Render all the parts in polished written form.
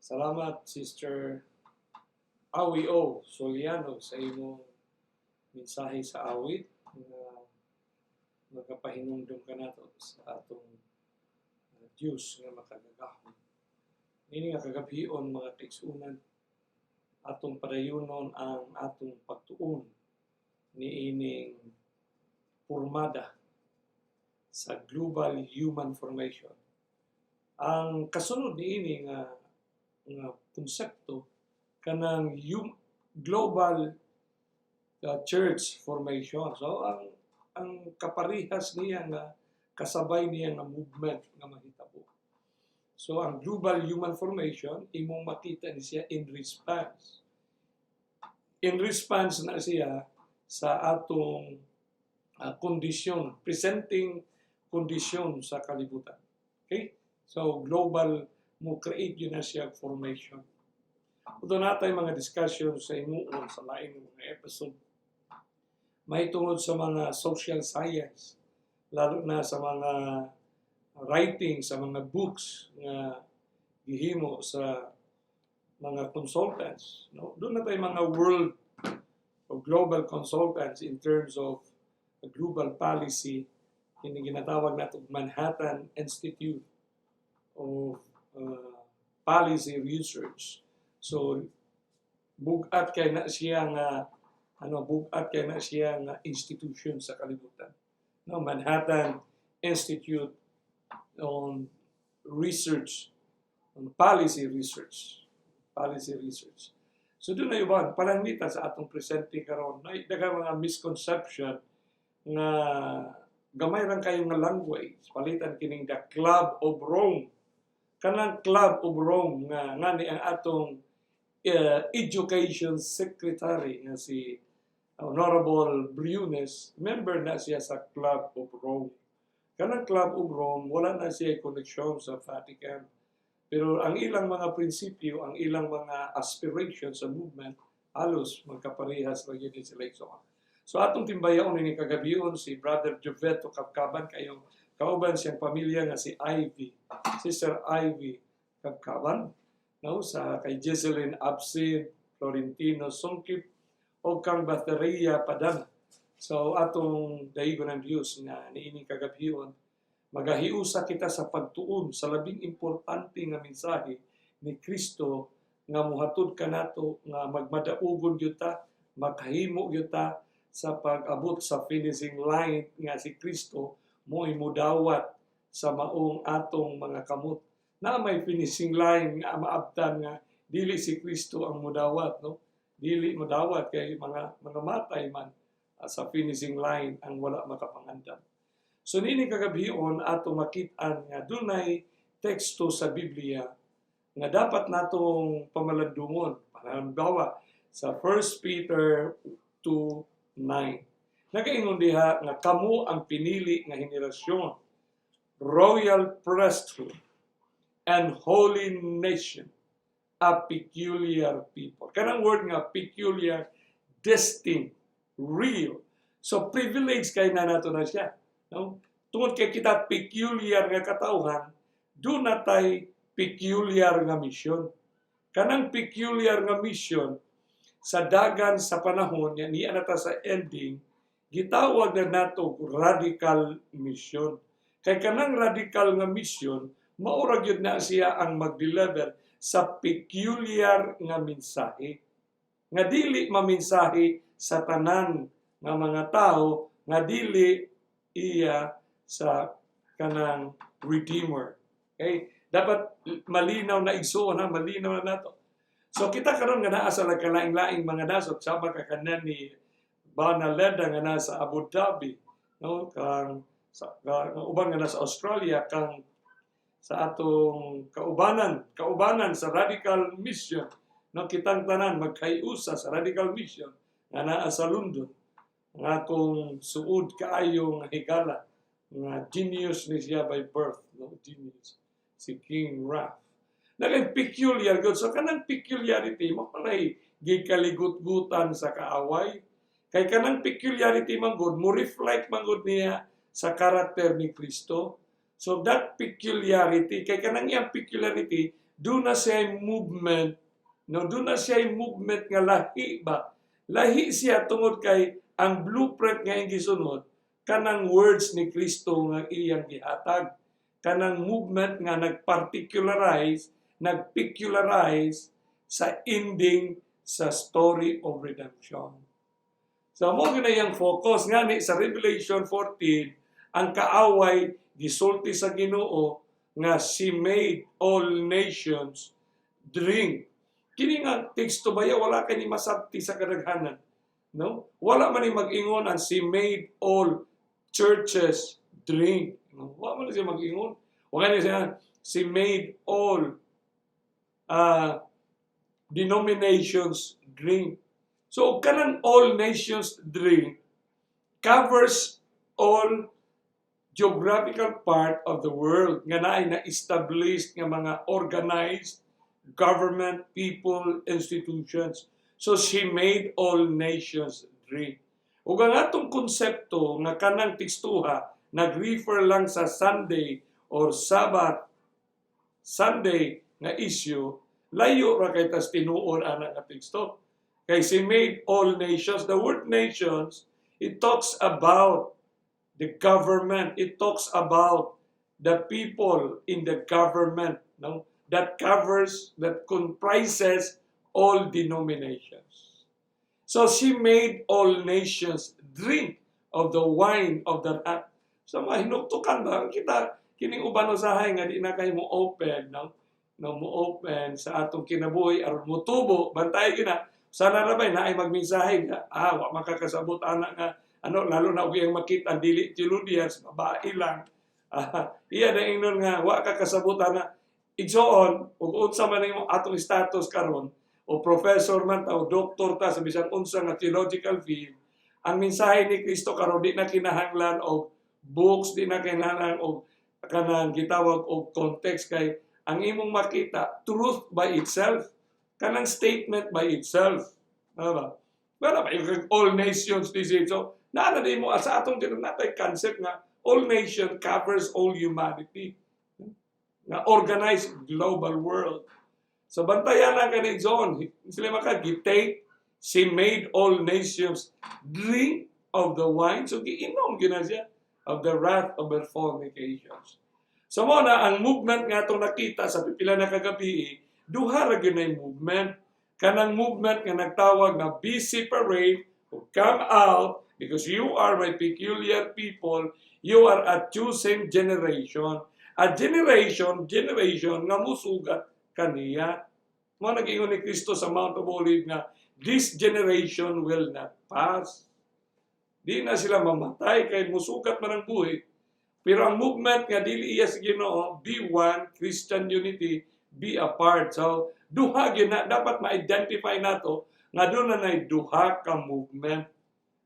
Salamat, Sister Awi O. Soliano, sa imong mensahe sa awit nga magapahinumdum kanato sa atong Diyos nga makagagahom. Ini nga kagabhion, mga kaigsuonan, atong padayunon ang atong pagtuon niining pormada sa global human formation. Ang kasunod niini nga konsepto kanang global church formation. So ang kaparihas niya nga kasabay niya nga movement nga mahitabo. So ang global human formation, imong makita ni siya in response. In response na siya sa atong kondisyon, presenting kondisyon sa kalibutan. Okay? So global mo create yun na siya formation. Ito natay mga discussion sa imuon sa laing mga episode mahitungod sa mga social science, lalo na sa mga writing, sa mga books nga gihimo sa mga consultants. No? Duna na tay mga world o global consultants in terms of global policy, kini ginatawag nato Manhattan Institute of Policy Research. So bugat kay na siya nga ano, bugat kay na siya nga institution sa kalibutan. No, Manhattan Institute on Research, on Policy Research. Policy Research. So duna uban pananglitan sa atong presente karon, na daghang mga misconception nga gamay rang kayo nga language palitan kining the Club of Rome, kanang Club of Rome nga ngani ang atong education secretary nga si Honorable Briones, member na siya sa Club of Rome. Kanang Club of Rome, wala na siya koneksyon sa Vatican, pero ang ilang mga prinsipyo, ang ilang mga aspirations sa movement, halos magkaparehas ra gyud sila igsoon. So atong timbayaon ini kagabion si Brother Joveto Kabkaban, kayong kauban siyang pamilya nga si Ivy, Sister Ivy Kabkaban, no, sa kay Jesseline Absin, Florentino Sungkip, o kang Bateria Padana. So atong daigon ng Diyos nga niining kagabhion magahiusa kita sa pagtuon sa labing importante nga mensahe ni Kristo nga muhatod kanato nga magmadaugon gyud ta, makahimo gyud ta sa pag-abot sa finishing line nga si Kristo mo mudawat sa maong atong mga kamot na may finishing line nga maabtan nga dili si Kristo ang mudawat, no? Dili mudawat kay mga matay man sa finishing line ang wala makapangandam. So nini kagabhion ato makit-an nga dunay teksto sa Biblia nga dapat natong pamalandungon. Halimbawa sa 1 Peter 2:9. Nagaingon diha nga kamo ang pinili nga henerasyon, royal priesthood, and holy nation, a peculiar people. Kanang word nga peculiar, distinct, real. So privilege kay na nato na siya. No? Tungod kay kita peculiar nga katauhan, duna tay peculiar nga mission. Kanang peculiar nga mission sa dagan sa panahon nga niya na ta sa ending, gitawag na nato radical mission. Kay kanang radical nga mission, mao ra gyud na siya ang mag-deliver sa peculiar nga mensahe nga dili maminsahe sa tanan nga mga tao nga dili iya sa kanang Redeemer. Okay? Dapat malinaw na, igsuon ha, malinaw na nato. So kita karon nga naa sa nagkalaing-laing mga nasod, sama ka kanan ni Bana Leda nga nasa Abu Dhabi, no, kang sa ka, uban nga nasa Australia, kang sa atong kaubanan sa radical mission, no, kitang tanan magkaiusa sa radical mission nga naa sa London, nga akong suod kaayo nga higala nga genius ni siya by birth, no, genius si King Raf. Naging peculiar gud. So kanang peculiarity mo panay gikaligut-gutan sa kaaway, kay kanang peculiarity man gud mo reflect man gud niya sa karakter ni Kristo. So that peculiarity, kay kanang iyang peculiarity Duna siya movement, no, duna siya movement nga lahi ba. Lahi siya tungod kay ang blueprint nga iyang gisunod kanang words ni Kristo nga iyang gihatag, kanang movement nga nagparticularize, nagpecularize sa ending sa story of redemption. So mao gyud iyang focus. Ngani sa Revelation 14, ang kaaway gisulti sa Ginoo nga she made all nations drink. Kini nga teksto baya, wala kay ni masabti sa kadaghanan. No? Wala man ni mag-ingon ang she made all churches drink. No? Wala man siya mag-ingon. Wala ni siya she made all denominations drink. So kanang all nations drink covers all geographical part of the world nga naay na-established nga mga organized government, people, institutions. So she made all nations drink. Ug ang atong konsepto nga kanang tekstuha nag-refer lang sa Sunday or Sabbath, Sunday nga issue, layo ra kay tas tinuod ana nga teksto. Kay she made all nations. The word nations, it talks about the government. It talks about the people in the government, no? That covers, that comprises all denominations. So she made all nations drink of the wine of the wrath. So mga hinuktukan ba kita kining uban usahay nga di na kay mo open, no, no, mo open sa atong kinabuhi aron motubo. Bantay gina sana ra bay naay magmensahe nga wa makakasabot ana nga ano, lalo na og iyang makita dili theologians, babae lang. Iya na ingnon nga wa ka kasabot ana. Igsoon, ug unsa man imo atong status karon, o professor man ta o doktor ta sa bisan unsa nga theological field, ang mensahe ni Kristo karon di na kinahanglan og books, di na kinahanglan og kanang gitawag og context, kay ang imong makita, truth by itself, kanang statement by itself. Ano ba? Wala ba yung all nations this is. So, naa na mo sa atong natay concept nga all nation covers all humanity. Nga organized global world. So bantayan lang kani, John. Sila maka gi-take, she made all nations drink of the wine. So giinom gina siya of the wrath of her fornications. So mao na ang movement nga atong nakita sa pipila na kagabi, duha ra gyud na movement. Kanang movement nga nagtawag na be separate o come out because you are my peculiar people, you are a chosen generation. A generation, generation nga musugat kaniya. Mao nag-ingon ni Kristo sa Mount of Olives nga this generation will not pass. Di na sila mamatay kay musugat man ang buhi. Pero ang movement nga dili iya sa Ginoo, be one, Christian unity, be apart. So duha gyud na dapat ma-identify nato nga duna na duha ka movement.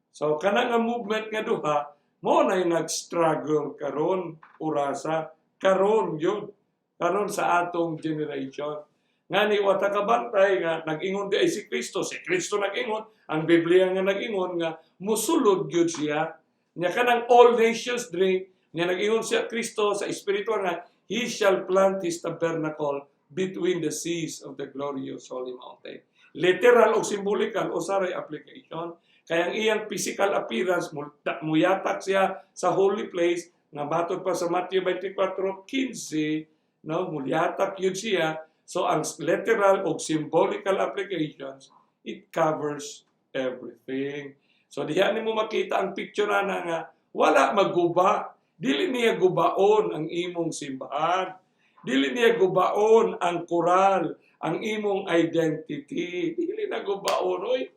So kana nga movement nga duha mao na nag-struggle karon orasa karon yun karon sa atong generation. Ngani wa ta kabantay nga nag-ingon di ay si Kristo nag-ingon, ang Biblia nga nag-ingon nga musulod gyud siya. Nya kanang all nations drink, nya nag-ingon siya Kristo sa espiritual nga he shall plant his tabernacle between the seas of the glorious holy mountain. Literal o symbolical, usa ray application. Kaya ang iyang physical appearance, muyatak siya sa holy place, nga matod pa sa Matthew 24:15, no, muyatak yun siya. So ang literal o symbolical applications, it covers everything. So diha nimo makita ang picture na nga wala maguba. Dili niya gubaon ang imong simbahan. Dili niya gubaon ang koral, ang imong identity. Dili na gubaon, oy.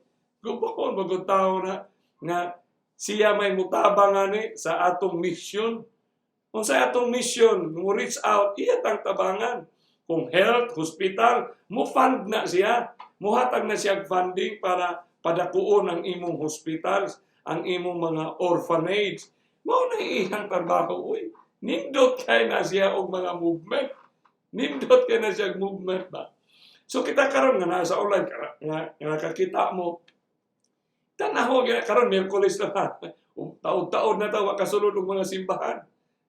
Gubaon bagong tao na nga siya may mutabang ani sa atong mission. Kung sa atong mission, mo reach out, iya tang tabangan. Kung health, hospital, mo fund na siya. Muhatag na siya og funding para padakuon ang imong hospitals, ang imong mga orphanage. Mao na iyang trabaho, uy. Nindot kay na siya og mga movement. Nindot kay na siya og movement ba. So kita karon nga nasa online nga nakakita mo, tanaw gyud karon Miyerkules na ba. Taod-taod na ta wa kasulod og mga simbahan.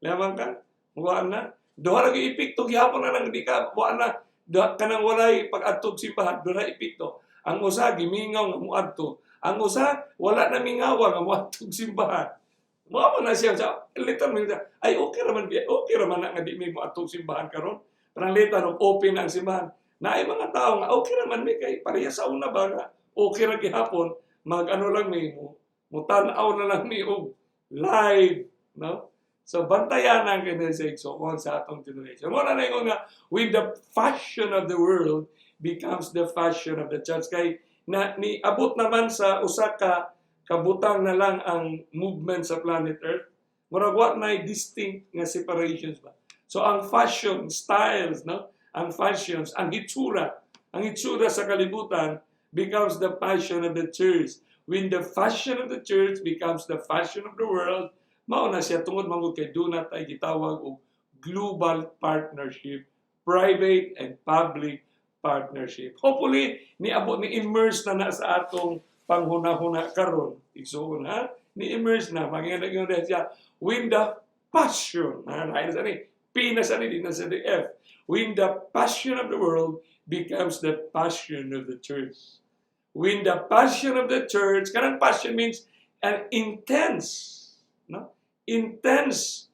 Lamang ka, wa na. Duha ra gyud epekto gihapon na nang di ka wa na. Da, kanang walay pag-adtog simbahan, dunay epekto. Ang usa gimingaw nga moadto. Ang usa wala na mingawa nga moadtog simbahan. Mao man na siya sa later man siya, ay, okay ra man na nga di mi moadtog simbahan karon. Parang later no open ang simbahan. Naay mga tao nga okay ra man mi kay pareha sa una ba nga okay ra gihapon, mag ano lang mi mo mutan-aw na lang mi og live, no? So bantayan ang kini sa igsoon sa atong generation. Mo na ingon nga with the fashion of the world becomes the fashion of the church, kay na niabot naman sa usa ka kabutang na lang ang movement sa planet Earth. Murag wa nay distinct nga separations ba. So ang fashion styles, no? Ang fashions, ang hitsura sa kalibutan becomes the passion of the church. When the fashion of the church becomes the fashion of the world, mao na siya tungod man kay duna tay gitawag og global partnership, private and public partnership. Hopefully, niabot, ni immerse na na sa atong panghuna-huna karon. Igsuon ha? Ni immerse na manginag yun siya when the passion, ha, na sa ni P na sa ni, di na sa ni F. When the passion of the world becomes the passion of the church. When the passion of the church, kanang passion means an intense, no? Intense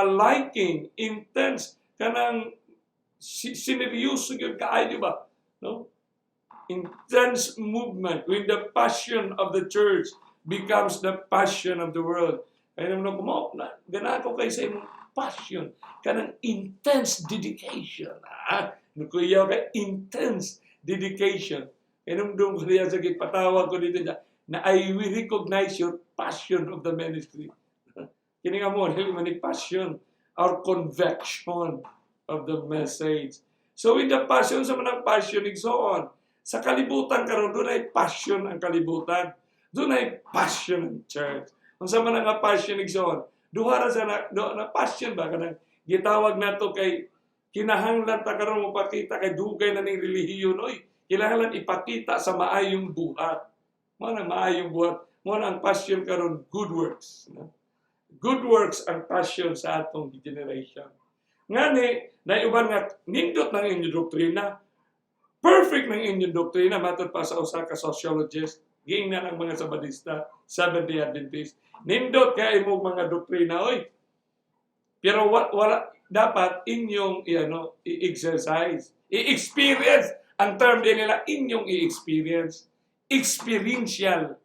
liking, intense kanang sineryoso gyud kaayo ba, no? Intense movement when the passion of the church becomes the passion of the world. Kaya naman ko mo, na, gana ko kay sa imong passion, kanang intense dedication. Ah, nukuyaw kay intense dedication. Kaya nung ko niya sa patawag ko dito niya, na I will recognize your passion of the ministry. Kini nga mo, dili man ni passion, our conviction of the message. So with the passion, sa manang passion, igsoon, sa kalibutan karon dunay passion ang kalibutan. Dunay passion ang church. Unsa man ang passion, igsoon? Duha ra sa na, do, na passion ba kanang gitawag nato kay kinahanglan ta karon mopakita kay dugay na ning relihiyon, oy. Kinahanglan ipakita sa maayong buhat. Mao na maayong buhat. Mao na ang passion karon, good works. No? Good works ang passion sa atong generation. Ngani, naiuban nga nindot ng inyong doktrina, perfect ng inyong doktrina, matod pa sa usa ka sociologist, giingnan ang mga Sabadista, Seventh-day Adventist, nindot kay imong mga doktrina, oy. Pero wala dapat inyong i-ano, i-exercise, i-experience. Ang term din nila, inyong i-experience. Experiential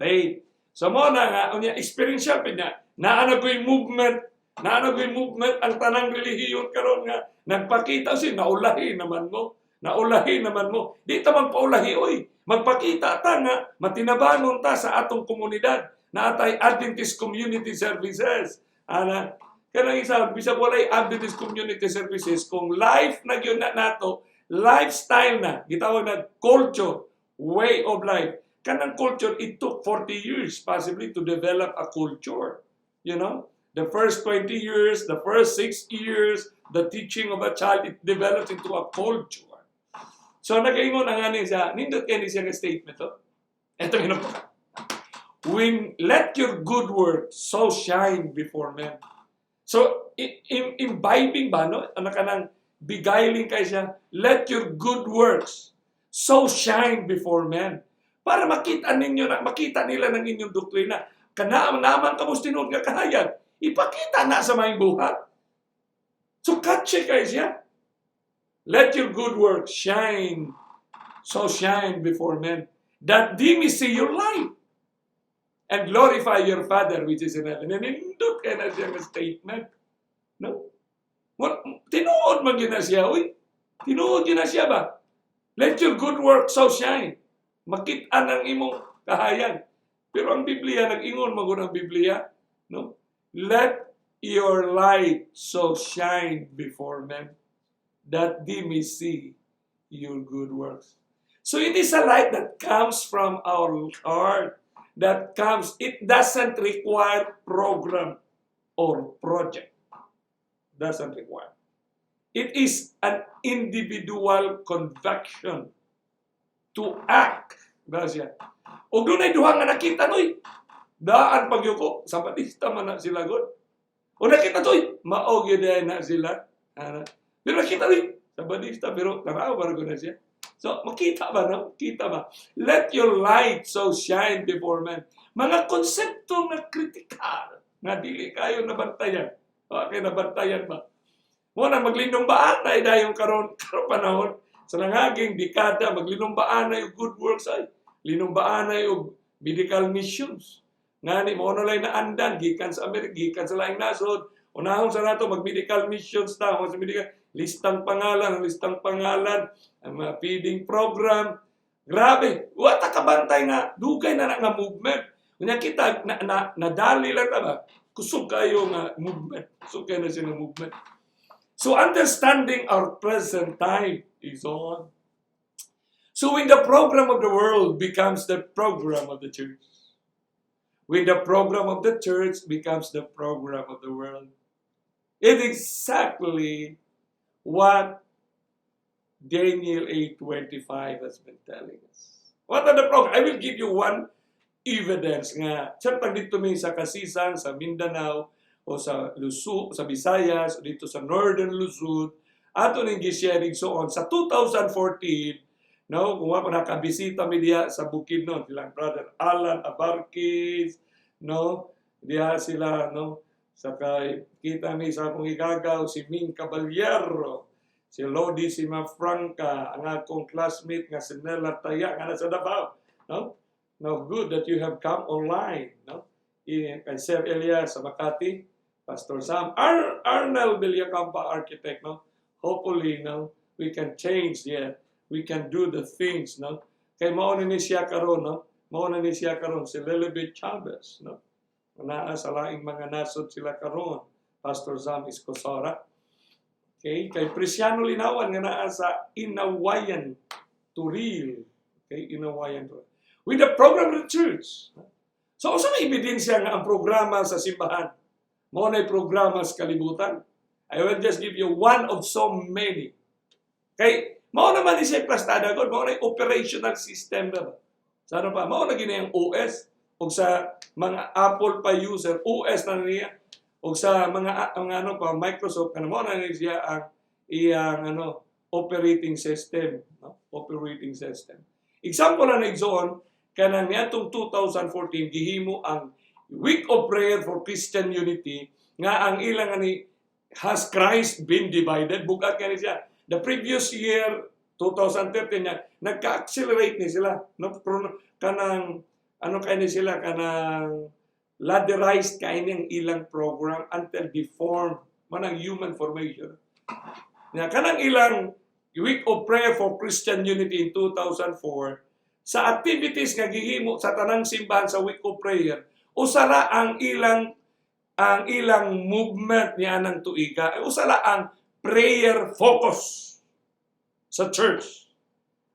faith. So mo na nga, unya experiential pa niya, naa ko'y movement, naa ko'y movement ang tanang relihiyon karon nga nagpakita si naulahi naman mo. Naulahi naman mo. Di ta magpaulahi, oy. Magpakita ta nga matinabangon ta sa atong komunidad na atay Adventist Community Services. Ana, kanang isa, bisag walay Adventist Community Services, kung life na gyud na nato, lifestyle na, gitawag na culture, way of life. Kanang culture, it took 40 years possibly to develop a culture. The first 20 years, the first 6 years, the teaching of a child, it develops into a culture. So nagaingon ang ani siya, nindot kay ni siya nga statement to. Ito hinumpa. When let your good work so shine before men. So imbibing ba, no? Ano kanang beguiling kay siya, let your good works so shine before men. Para makita ninyo na makita nila ng inyong doktrina. Kana naman kamo tinuod nga kahayag, ipakita na sa maayong buhat. So catchy kay siya. Let your good works shine, so shine before men, that they may see your light and glorify your Father which is in heaven. And nindot kay na siya nga statement. No? What, tinuod man gyud na siya, uy. Tinuod gyud na siya ba? Let your good work so shine. Makita ng imong kahayag. Pero ang Biblia, nag-ingon man gud ang Biblia, no? Let your light so shine before men that they may see your good works. So it is a light that comes from our heart, that comes, it doesn't require program or project. Doesn't require. It is an individual conviction to act. Ba siya? O dunay duha nga nakita noy. Daan pagyuko, Sabatista man na sila god. O nakita toy, mao gyud na sila. Ana. Pero nakita noy, Sabadista, pero tanaw ba na siya? So, makita ba, no? Kita ba? "Let your light so shine before men." Mga konsepto nga kritikal nga dili kayo nabantayan. Okay, nabantayan ba? Mo na maglinumbaan na dayon karon karon panahon sa nangaging dekada, maglinumbaan na yung good works, ay linumbaan na yung medical missions. Ngani mo na lang naandan gikan sa Amerika, gikan sa laing nasod. Unahon sa nato mag medical missions ta, sa medical listang pangalan, ang mga feeding program. Grabe, wa ta kabantay nga dugay na na nga movement. Unya kita na, na nadali lang ta ba? Kusog kayo nga movement. Kusog kayo na siya nga movement. So understanding our present time is on. So when the program of the world becomes the program of the church, when the program of the church becomes the program of the world, it exactly what Daniel 8:25 has been telling us. What are the program? I will give you one evidence nga siyempre dito mi sa Kasisang, sa Mindanao, o sa Luzon, sa Visayas, o dito sa Northern Luzon, ato ning gi-sharing so on. Sa 2014, no, kung ako nakabisita mi diha sa Bukidnon, silang Brother Alan Abarquez, no, diha sila, no, sa kay kita mi sa akong igagaw si Ming Caballero, si Lodi Sima Franca, ang akong classmate nga si Nella Taya nga nasa Davao, no? Now, good that you have come online, no? Kay Sir Elias sa Makati, Pastor Sam, Arnel Villacampa, architect, no? Hopefully, no, we can change, yeah. We can do the things, no? Kay mao na ni siya karon, no? Mao na ni siya karon si Lilibet Chavez, no? Naa sa laing mga nasod sila karon. Pastor Sam Escosora. Okay, kay Preciano Linawan nga naa sa Inawayan Toril. Okay, Inawayan Toril. With the program of the church. So, usa may ebidensya nga ang programa sa simbahan mao na programa sa kalibutan? I will just give you one of so many. Kay mao naman ni siya plastada god, mao na operational system ba? Sa ano pa, mao na gini ang OS ug sa mga Apple pa user, OS na niya. Ug sa mga ano pa, Microsoft, kana mao na ni siya ang iyang ano operating system, no? Operating system. Example na igsoon, kanang niadtong 2014 gihimo ang Week of Prayer for Christian Unity nga ang ilang ani, "Has Christ Been Divided?" Bugat kani siya. The previous year, 2013 niya, nagka-accelerate ni sila, no? Kanang ano kay ni sila, kanang ladderized kay ang ilang program until the form manang human formation. Nga kanang ilang Week of Prayer for Christian Unity in 2004, sa activities nga gihimo sa tanang simbahan sa Week of Prayer, usa ra ang ilang movement niya ng tuiga, usa ra ang prayer focus sa church.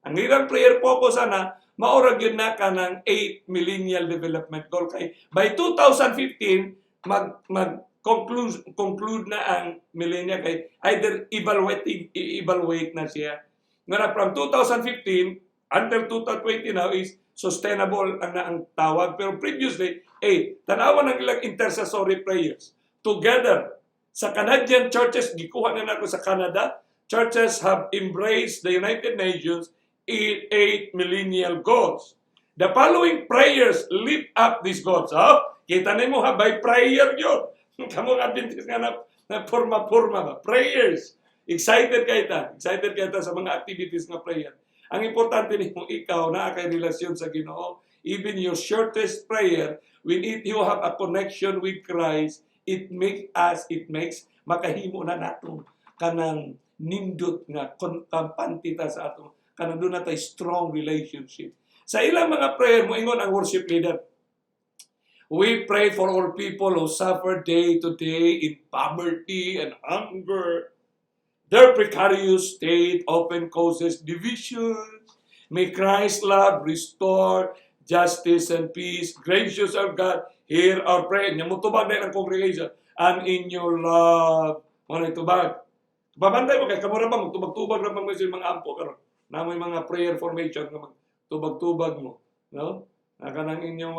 Ang ilang prayer focus ana maura gyud na kanang 8 Millennial Development Goal, kay by 2015 mag mag conclude conclude na ang millennia, kay either evaluate na siya. Nga from 2015 until 2020 now is sustainable ang ang tawag, pero previously eh tanawan ang ilang intercessory prayers together sa Canadian churches. Gikuha na nako sa Canada. Churches have embraced the United Nations eight millennial goals. The following prayers lift up these goals. Oh, kita nimo ha, by prayer yun. Kamo nga Adventist nga na forma-forma ba? Prayers. Excited kay ta. Excited kay ta sa mga activities nga prayer. Ang importante nimo, ikaw naa kay relasyon sa Ginoo. Even your shortest prayer, when it you have a connection with Christ, it makes makahimo na nato kanang nindot nga kampante ta sa atong kanang doon na tay strong relationship. Sa ilang mga prayer mo ingon ang worship leader, "We pray for all people who suffer day to day in poverty and hunger. Their precarious state often causes divisions. May Christ's love restore justice and peace. Gracious our God, hear our prayer." Nya mutubag na ang congregation. "And in your love." Mo na tubag. Babantay mo kay kamo ra ba magtubag-tubag ra ba mo sa mga ampo karon. Namoy mga prayer formation nga magtubag-tubag mo, no? Na kanang inyong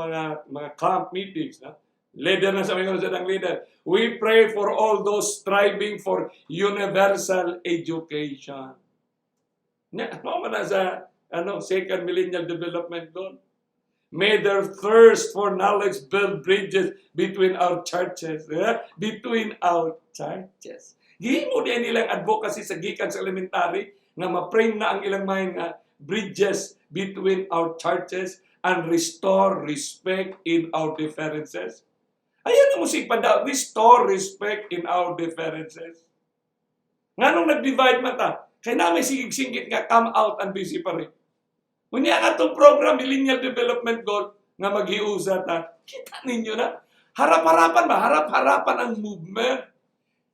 mga camp meetings, no? Leader na sa mga sa leader. We pray for all those striving for universal education. Nya, mao man na sa ano, Second Millennial Development Goal. May their thirst for knowledge build bridges between our churches. Yeah? Between our churches. Gihimo din nilang advocacy sa gikan sa elementary nga ma-frame na ang ilang mind nga bridges between our churches and restore respect in our differences. Ayan ang musik panda, restore respect in our differences. Nganong nag-divide man ta? Kay na may sigig-singgit nga come out and be separate. Unya nga atong program, Millennial Development Goal, nga maghiusa ta. Kita ninyo na. Harap-harapan ba? Harap-harapan ang movement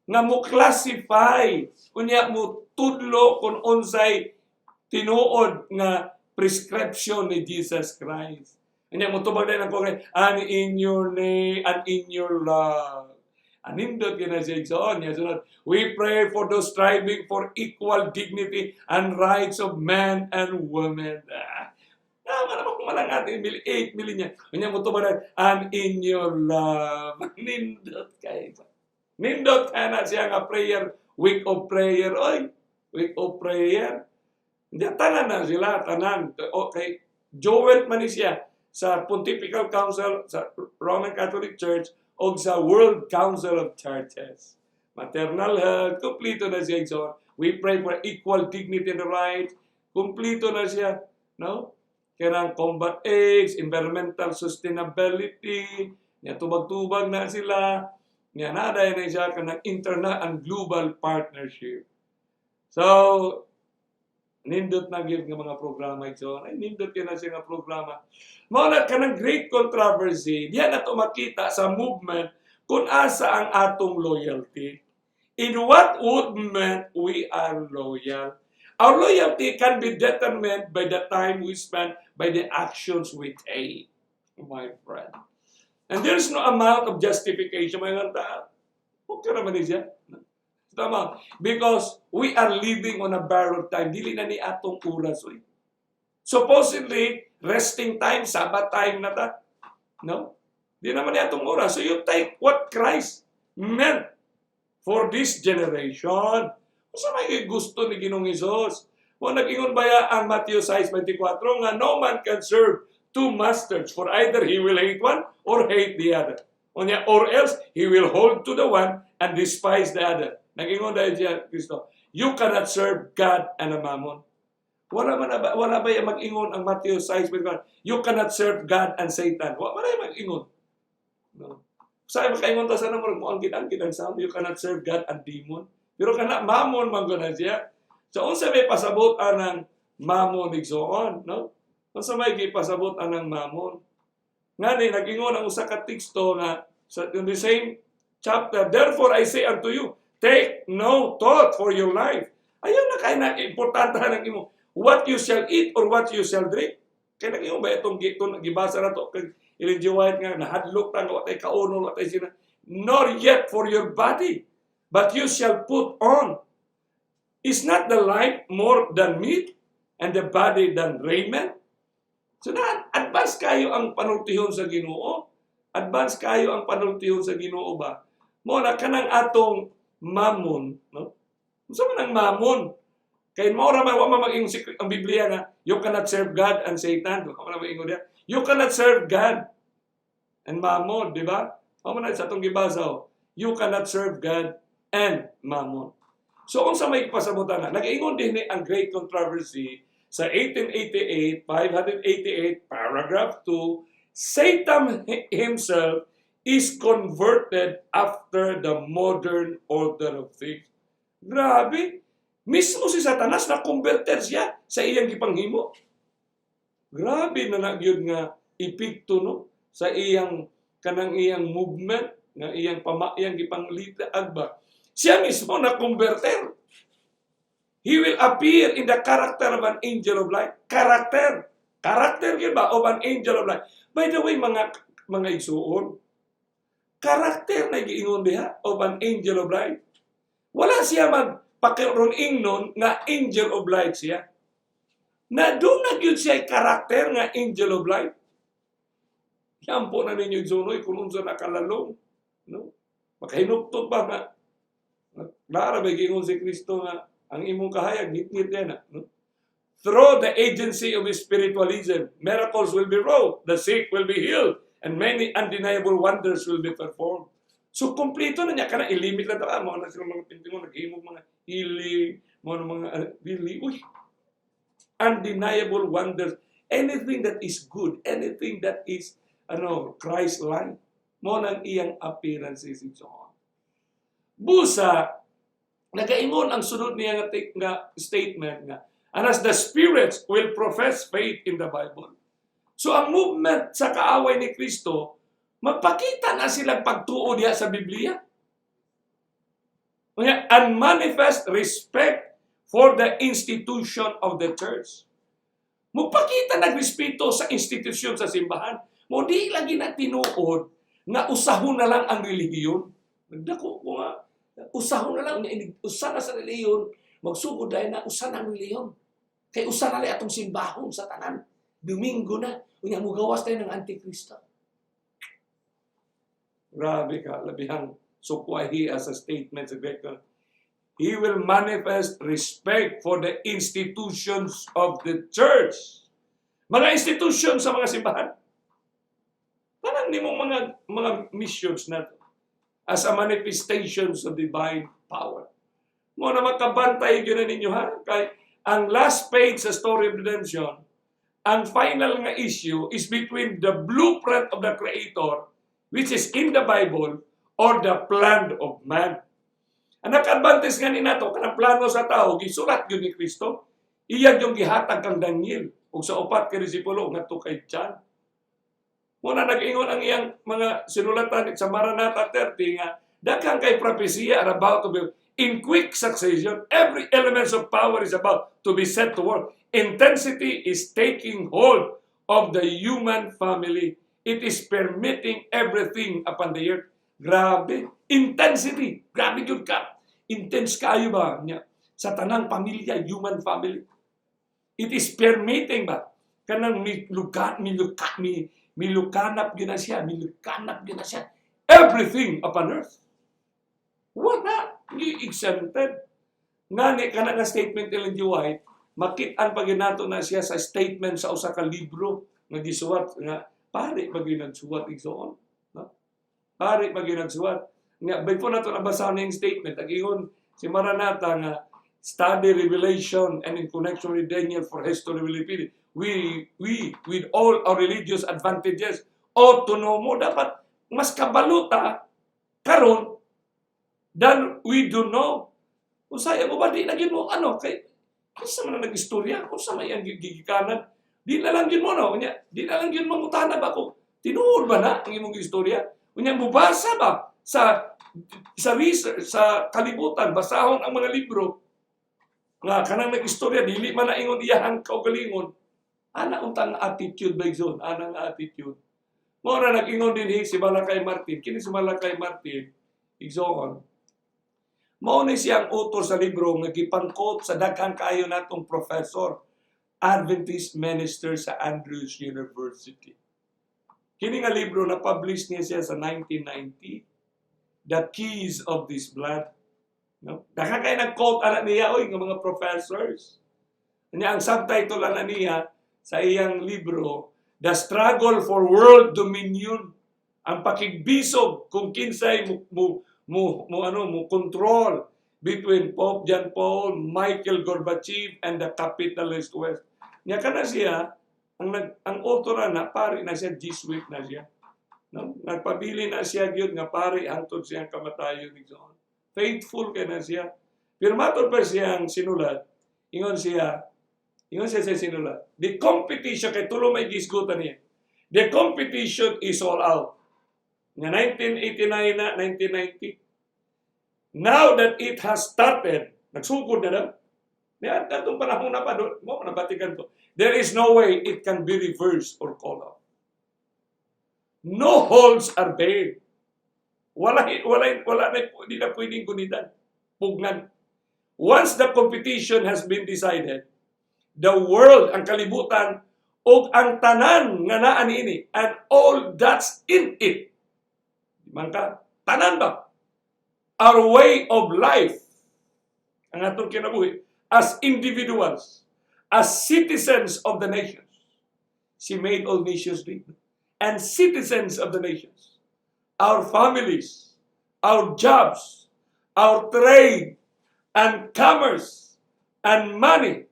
nga mo classify, unya mo tudlo kung unsay tinuod nga prescription ni Jesus Christ. Unya mo tubag din ang program, and in your name and in your love. Anindot kina siya igsoon. Niya sunod, we pray for those striving for equal dignity and rights of men and women. Ah, tama naman kung malang atin, 8 million niya. Unya mo tubag din, and in your love. Nindot kay. Nindot kay na siya nga prayer, week of prayer. Oy, week of prayer. Hindi, tanan na sila, tanan. Okay, joint man ni siya sa Pontifical Council, sa Roman Catholic Church, o sa World Council of Churches. Maternal health, kumplito na siya. So, we pray for equal dignity and rights. Kumplito na siya. No? Kanang combat AIDS, environmental sustainability, nya tubag-tubag na sila. Nya naday na siya kanang interna and global partnership. So, nindot na gyud nga mga programa ito. Ay, nindot gyud na siya nga programa. Mao na kanang great controversy, diyan na to makita sa movement kung asa ang atong loyalty. In what movement we are loyal. Our loyalty can be determined by the time we spend, by the actions we take, my friend. And there's no amount of justification. Mga tao, okay naman ni siya. Tama. Because we are living on a borrowed time. Dili na ni atong oras. Oy. Supposedly, resting time, Sabbath time na ta. No? Di naman ni atong oras. So you take what Christ meant for this generation. Unsa may gusto ni Ginoong Hesus? Wa nag-ingon baya ang Matthew 6:24 nga no man can serve two masters, for either he will hate one or hate the other. Unya, or else he will hold to the one and despise the other. Nag-ingon dahil siya Kristo, you cannot serve God and a mammon. Wala man na ba, wala ba yung mag-ingon ang Matthew 6:24? You cannot serve God and Satan. Wala man yung mag-ingon. No. Sa makaingon ta sa namo mo ang gidan ang sound, you cannot serve God and demon. Pero kana mammon man gud na siya. So unsa may pasabot anang mammon, igsoon, no? Unsa may gipasabot anang mammon? Ngani nag-ingon ang usa ka teksto nga sa in the same chapter, "Therefore I say unto you, take no thought for your life." Ayaw na kay na importante ng imo what you shall eat or what you shall drink. Kay nag-ingon ba itong itong gibasa na to kay Ellen G. White nga nahadlok ta nga wa tay kaunon, wa tay sina, nor yet for your body, but you shall put on. Is not the life more than meat and the body than raiment? So na advance kayo ang panultihon sa Ginoo. Advance kayo ang panultihon sa Ginoo ba? Mo na kanang atong mammon, no? Unsa man ang mammon? Kay mao ra man wa man mag-ingon ang Biblia nga you cannot serve God and Satan. Wa man mag-ingon diya. You cannot serve God and mammon, di ba? Mao man na sa atong gibasa. Oh. You cannot serve God and mammon. So unsa may pasabutan na? Nag-ingon din ni ang great controversy sa 1888, 588, paragraph 2, Satan himself is converted after the modern order of things. Grabe! Mismo si Satanas na converted siya sa iyang gipanghimo. Grabe na nagyud nga epekto, no, sa iyang kanang iyang movement nga iyang pama iyang gipanglitaag ba. Siya mismo na converter. He will appear in the character of an angel of light. Character. Character gyud ba of an angel of light. By the way, mga igsuon, karakter na giingon diha of an angel of light. Wala siya magpakiron ingnon nga angel of light siya. Na doon na gyud siya karakter nga angel of light. Yampo na ninyo, igsuon, kung unsa nakalalong. No? Makahinuktok ba nga? Klara ba gingon si Kristo nga ang imong kahayag, ngit-ngit yan na. No? Through the agency of spiritualism, miracles will be wrought, the sick will be healed, and many undeniable wonders will be performed. So, kompleto na niya. Kana, ilimit lang ta. Mao na sila mga pinti mo, naghimog mga healing, mga mga, really, uy, undeniable wonders. Anything that is good, anything that is, ano, Christ-like, mao nang iyang appearances, igsoon. Busa, nagaingon ang sunod niya nga statement nga, "And as the spirits will profess faith in the Bible." So ang movement sa kaaway ni Kristo, magpakita na silang pagtuo diha sa Biblia. Unya, and manifest respect for the institution of the church. Mupakita nagrespeto sa institusyon sa simbahan. Mo di lagi na tinuod nga usahon na lang ang relihiyon. Nagdako ko nga usahon na lang nga inig usa na sa relihiyon, magsugod dahil na usa na ang relihiyon. Kay usa na lang atong simbahon sa tanan. Domingo na, unya mugawas tayo ng Antikristo. Grabe ka, labihang sukwahi as a statement sa Greco. He will manifest respect for the institutions of the church. Mga institution sa mga simbahan. Parang ni mong mga missions na to as a manifestations of divine power. Mao na makabantay gyud na ninyo ha. Kay ang last page sa story of redemption, ang final nga issue is between the blueprint of the Creator, which is in the Bible, or the plan of man. Ang naka-advantage nga ni nato, kanang plano sa tao, gisulat yun ni Kristo. Iya yung gihatag kang Daniel ug sa upat ka disipulo ngadto kay John. Mao na nag-ingon ang iyang mga sinulatan sa Maranatha 30 nga daghang kay propesiya are about to be in quick succession. Every elements of power is about to be set to work. Intensity is taking hold of the human family. It is permeating everything upon the earth. Grabe. Intensity. Grabe gyud ka. Intense kayo ba? Nya. Sa tanang pamilya, human family. It is permeating ba? Kanang miluka, miluka, milukanap gyud na siya, milukanap gyud na siya. Everything upon earth. Wala. Hindi exempted. Ngani, kana nga statement ni Ellen G. White, makit-an pa gyud nato na siya sa statement sa usa ka libro nga gisuwat nga pare pa gyud nagsuwat, igsoon. No? Pare pa gyud nagsuwat. Nga before nato nabasa ning statement, ag-ingon si Maranatha nga study Revelation and in connection with Daniel for history will repeat it. We with all our religious advantages ought to know more. Dapat mas kabaluta karon than we do know. Usay mo ba di na gyud mo ano kay kinsa man ang nag-istorya kung sa may ang gigikanan, di na lang gyud mo, no? Unya di na lang gyud mangutana ba ko tinuod ba na ang imong istorya? Unya mubasa ba sa research sa kalibutan, basahon ang mga libro nga kanang nag-istorya dili man na ingon iyahang kaugalingon. Ana untang attitude ba, igsoon? Ana nga attitude mao na nag-ingon din si Malakay Martin. Kini si Malakay Martin, igsoon, mao ni siyang author sa libro nga gipangkot sa daghang kaayo natong professor, Adventist minister sa Andrews University. Kini nga libro na publish niya siya sa 1990, The Keys of This Blood. No? Daghang kay nag-quote ana niya oy nga mga professors. Nya ang subtitle ana niya sa iyang libro, The Struggle for World Dominion. Ang pakigbisog kung kinsay mo ano mo control between Pope John Paul, Michael Gorbachev and the capitalist West. Nya kana siya ang author na pare na siya, Jesuit na siya. No? Nagpabili na siya gyud nga pare hangtod siyang kamatayon, igsoon. Faithful kay na siya. Pero matod pa siyang sinulat, ingon siya sa sinulat, the competition, kay tulo may gisgutan niya. The competition is all out. Nga 1989 na, 1990. Now that it has started, nagsugod na daw. Niya, katong panahon na pa, do, mo na batikan to. There is no way it can be reversed or called off. No holds are barred. Wala, wala, wala na, hindi na pwedeng gunitan. Pugnan. Once the competition has been decided, the world, ang kalibutan, Ug ang tanan nga naa niini, and all that's in it. Man ka, tanan ba? Our way of life, ang atong kinabuhi, as individuals, as citizens of the nations. She made all nations great. And citizens of the nations. Our families, our jobs, our trade, and commerce, and money,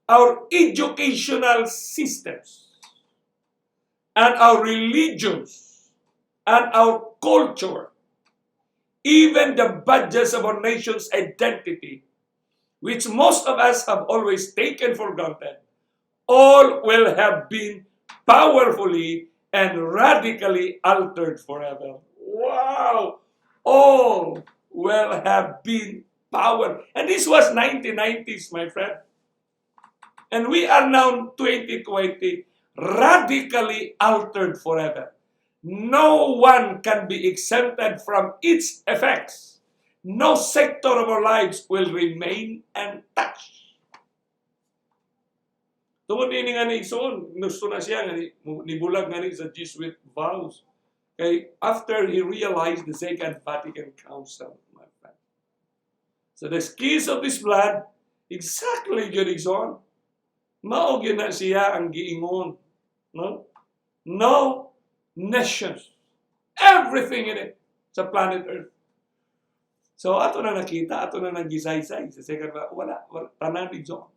our educational systems, and our religions, and our culture, even the badges of our nation's identity, which most of us have always taken for granted, all will have been powerfully and radically altered forever. Wow! All will have been power. And this was 1990s, my friend. And we are now 2020, radically altered forever. No one can be exempted from its effects. No sector of our lives will remain untouched. Tungod ini nga ni igsoon, gusto na siya nga ni, nibulag nga ni sa Jesuit vows. Kay after he realized the Second Vatican Council, my friend. So the keys of this blood, exactly gyud, igsoon. Mao gyud na siya ang giingon. No? No nations. Everything in it sa planet Earth. So ato na nakita, ato na nagisaysay sa second, wala, wala tanan, igsoon.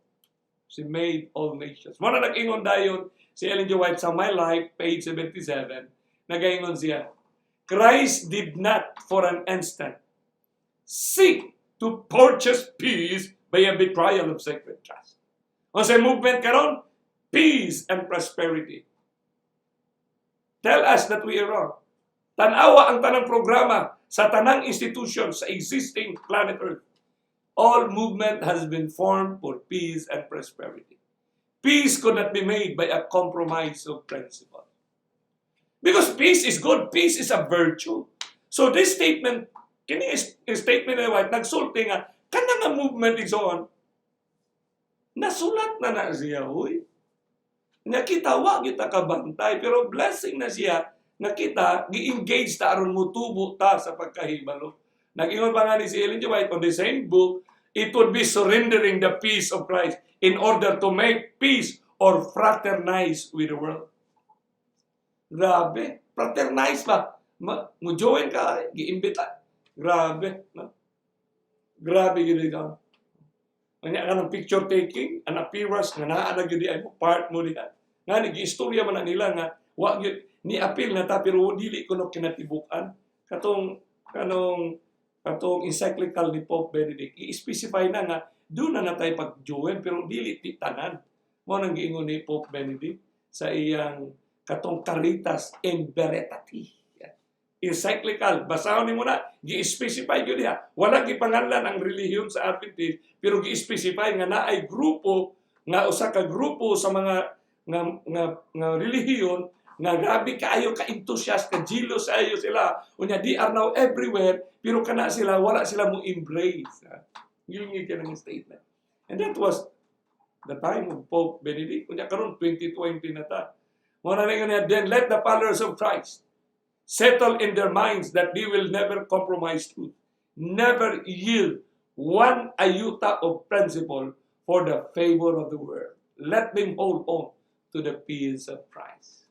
She made all nations. Mao na nag-ingon dayon si Ellen G. White sa My Life, page 77, nagaingon siya, "Christ did not for an instant seek to purchase peace by a betrayal of sacred trust." Unsay movement karon? Peace and prosperity. Tell us that we are wrong. Tanawa ang tanang programa sa tanang institution sa existing planet Earth. All movement has been formed for peace and prosperity. Peace could not be made by a compromise of principle. Because peace is good. Peace is a virtue. So this statement, kini is statement ni White, nagsulti nga, kana nga movement, igsoon, nasulat na na siya, huy. Nga kita, wa kita kabantay, pero blessing na siya, nga kita, gi-engage ta aron mutubo ta sa pagkahibalo. Nag-ingon pa nga ni si Ellen G. White on the same book, it would be surrendering the peace of Christ in order to make peace or fraternize with the world. Grabe. Fraternize ba? Mo-join ka, giimbita. Grabe. No? Grabe gyud ikaw. Anya ka ng picture taking, an appearance nga naa na gyud ay mo part mo diha. Nga ni giistorya man na nila nga wa gyud ni appeal na ta pero dili kuno kinatibuk-an katong kanong katong encyclical ni Pope Benedict. I-specify na nga do na natay pag-join pero dili ti tanan. Mao nang giingon ni Pope Benedict sa iyang katong Caritas in Veritate encyclical. Basahon nimo na, gi-specify gyud diha. Wala gipanganlan ang relihiyon sa Adventist, pero gi-specify nga naay grupo nga usa ka grupo sa mga nga relihiyon nga grabe kaayo ka enthusiast, ka jealous ayo sila. Unya they are now everywhere, pero kana sila wala sila mo embrace. Yun yung kanang statement. And that was the time of Pope Benedict. Unya karon 2020 na ta. Mao na nga, "Then let the followers of Christ settle in their minds that they will never compromise truth, never yield one iota of principle for the favor of the world. Let them hold on to the peace of Christ.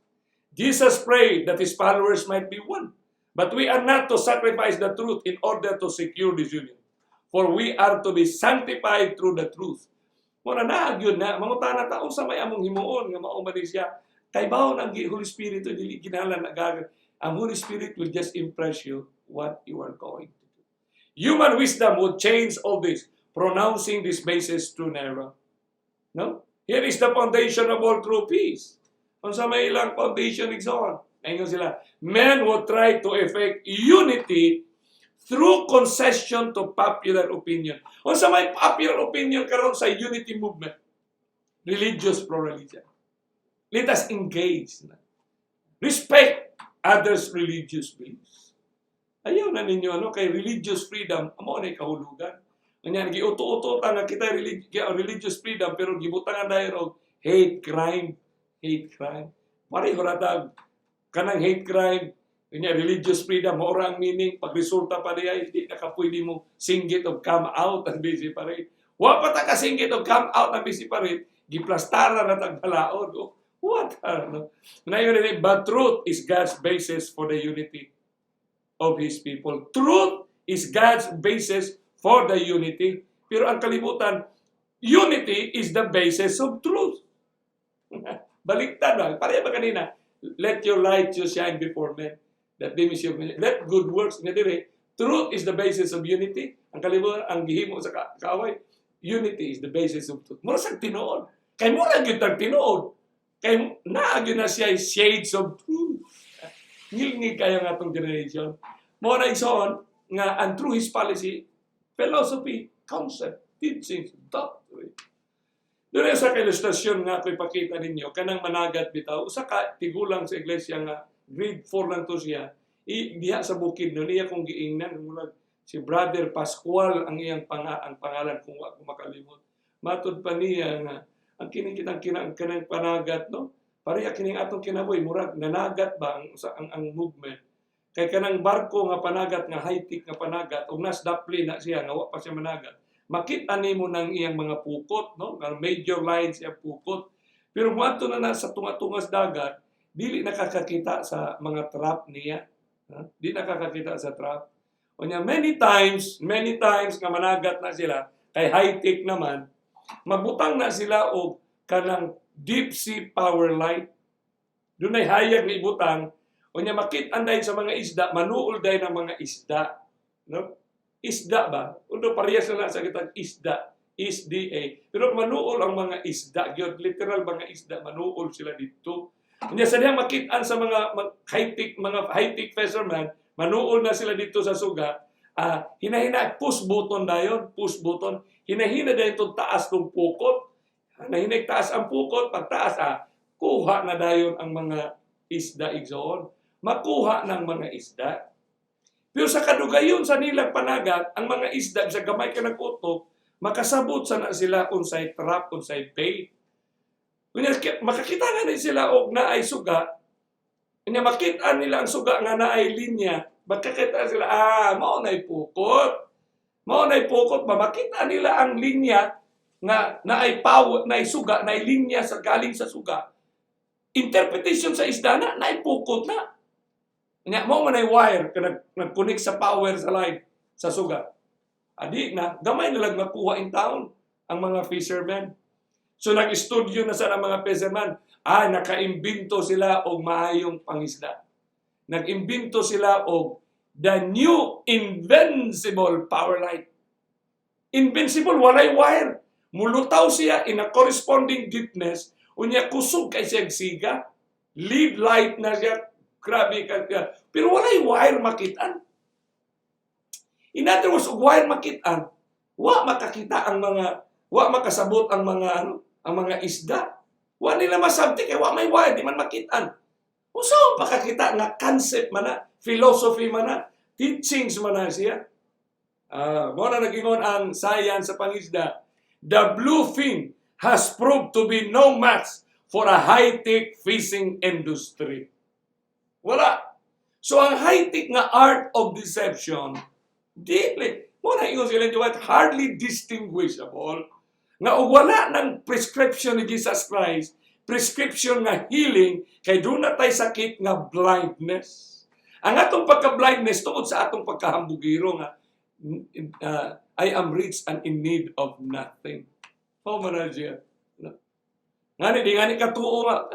Jesus prayed that his followers might be one. But we are not to sacrifice the truth in order to secure this union. For we are to be sanctified through the truth." Muna na gyud na mangutana ta unsa may among himuon nga mao man ni siya kay bawo ang Holy Spirit dili kinahanglan nagag. Ang Holy Spirit will just impress you what you are going to do. Human wisdom would change all this, pronouncing this basis too narrow. No? Here is the foundation of all true peace. Unsa may ilang foundation, igsoon? Ingon sila, men would try to effect unity through concession to popular opinion. Unsa may popular opinion karon sa unity movement? Religious pluralism. Let us engage. Respect others' religious beliefs. Ayaw na ninyo ano kay religious freedom amo na kahulugan. Unya giuto-uto ta nga kita religious freedom pero gibutangan dayon og hate crime. Hate crime. Pareho ra tag kanang hate crime, kanya religious freedom, mao ra ang meaning, pag resulta pa diay, di na ka pwede mo singgit og "Come out" ang busy parade. Wa pa ta kasinggit og "Come out" ang busy parade, giplastara na tag balaod. Oh, what? Ano? Ngayon rin, but truth is God's basis for the unity of His people. Truth is God's basis for the unity. Pero ang kalibutan, unity is the basis of truth. Baliktad ba? Pareha ba kanina? "Let your light so shine before men that they may see your Let good works." Nga dire, truth is the basis of unity. Ang kalibutan, ang gihimo sa kaaway, unity is the basis of truth. Mura sa tinuod. Kay mura gyud tag tinuod. Kay naa gyud na siya shades of truth. Ngilngig kayo nga atong generation. Mao na, igsoon, nga and through his policy, philosophy, concept, teachings, doctrine. Doon sa ilustrasyon nga ako ipakita ninyo, kanang managat bitaw, usa ka tigulang sa iglesia nga grade 4 lang to siya, diha sa bukid no, niya kong giingnan, murag si Brother Pascual ang iyang ang pangalan kung wa ko makalimot. Matod pa niya nga ang kini kitang kanang panagat, no, pareha kining atong kinabuhi, murag nanagat ba ang, sa, ang movement. Kay kanang barko nga panagat nga high-tech nga panagat ug nas dapli na siya nga wa pa siya managat. Makita nimo nang iyang mga pukot, no? Nga major lines siya pukot. Pero moadto na na sa tunga-tungas dagat, dili nakakakita sa mga trap niya. Ha? Di nakakakita sa trap. Unya many times nga managat na sila kay high-tech naman, magbutang na sila og kanang deep sea power light. Dunay hayag ni ibutang, unya makit-an dayon sa mga isda, manuol dayon ang mga isda. No? Isda ba? Undo parehas na sa kitang isda, isda. Pero manuol ang mga isda, gyud literal mga isda, manuol sila dito. Unya sa dihang makit-an sa mga high-tech fisherman, manuol na sila dito sa suga. Ah, hinahina push button dayon, push button. Hinahina dayon itong taas ng pukot. Hinahina taas ang pukot, pagtaas kuha na dayon ang mga isda, igsoon. Makuha ng mga isda. Pero sa kadugayon sa nilang panagat, ang mga isda sa gamay ka nag-utok, makasabot sa na sila unsay trap, unsay bait. Unya makakita nga ni sila og naay suga. Unya makita nila ang suga nga naay linya. Makakita sila, ah, mao na'y pukot. Mao na'y pukot ba? Makita nila ang linya nga naay power, naay suga, naay linya sa galing sa suga. Interpretation sa isda na, naay pukot na. Nya mao man ay wire ka nag-connect sa power sa line sa suga. Adi na, gamay na lang makuha in town ang mga fishermen. So nag-studio na sa mga fisherman. Ah, nakaimbento sila og maayong pangisda. Nag-imbento sila og the new invincible power light. Invincible, walay wire. Mulutaw siya in a corresponding deepness. Unya kusog kay siya siga. Lead light na siya. Grabe ka. Pero walay wire makitaan. In other words, og wire makitaan, wa makasabot ang mga ano, ang mga isda. Wa nila masabti kay wa may wire, di man makitaan. Unsa ang pakakita nga concept man na, philosophy man na, teachings man na siya. Ah, mo na nagingon ang science sa pangisda. The bluefin has proved to be no match for a high-tech fishing industry. Wala. So ang high-tech nga art of deception, dili mo na ingon sila White, hardly distinguishable nga og wala ng prescription ni Jesus Christ, prescription nga healing kay duna tay sakit nga blindness. Ang atong pagka-blindness tungod sa atong pagkahambugiro nga "I am rich and in need of nothing." Mao man na siya. No? Ngani di ngani katuo nga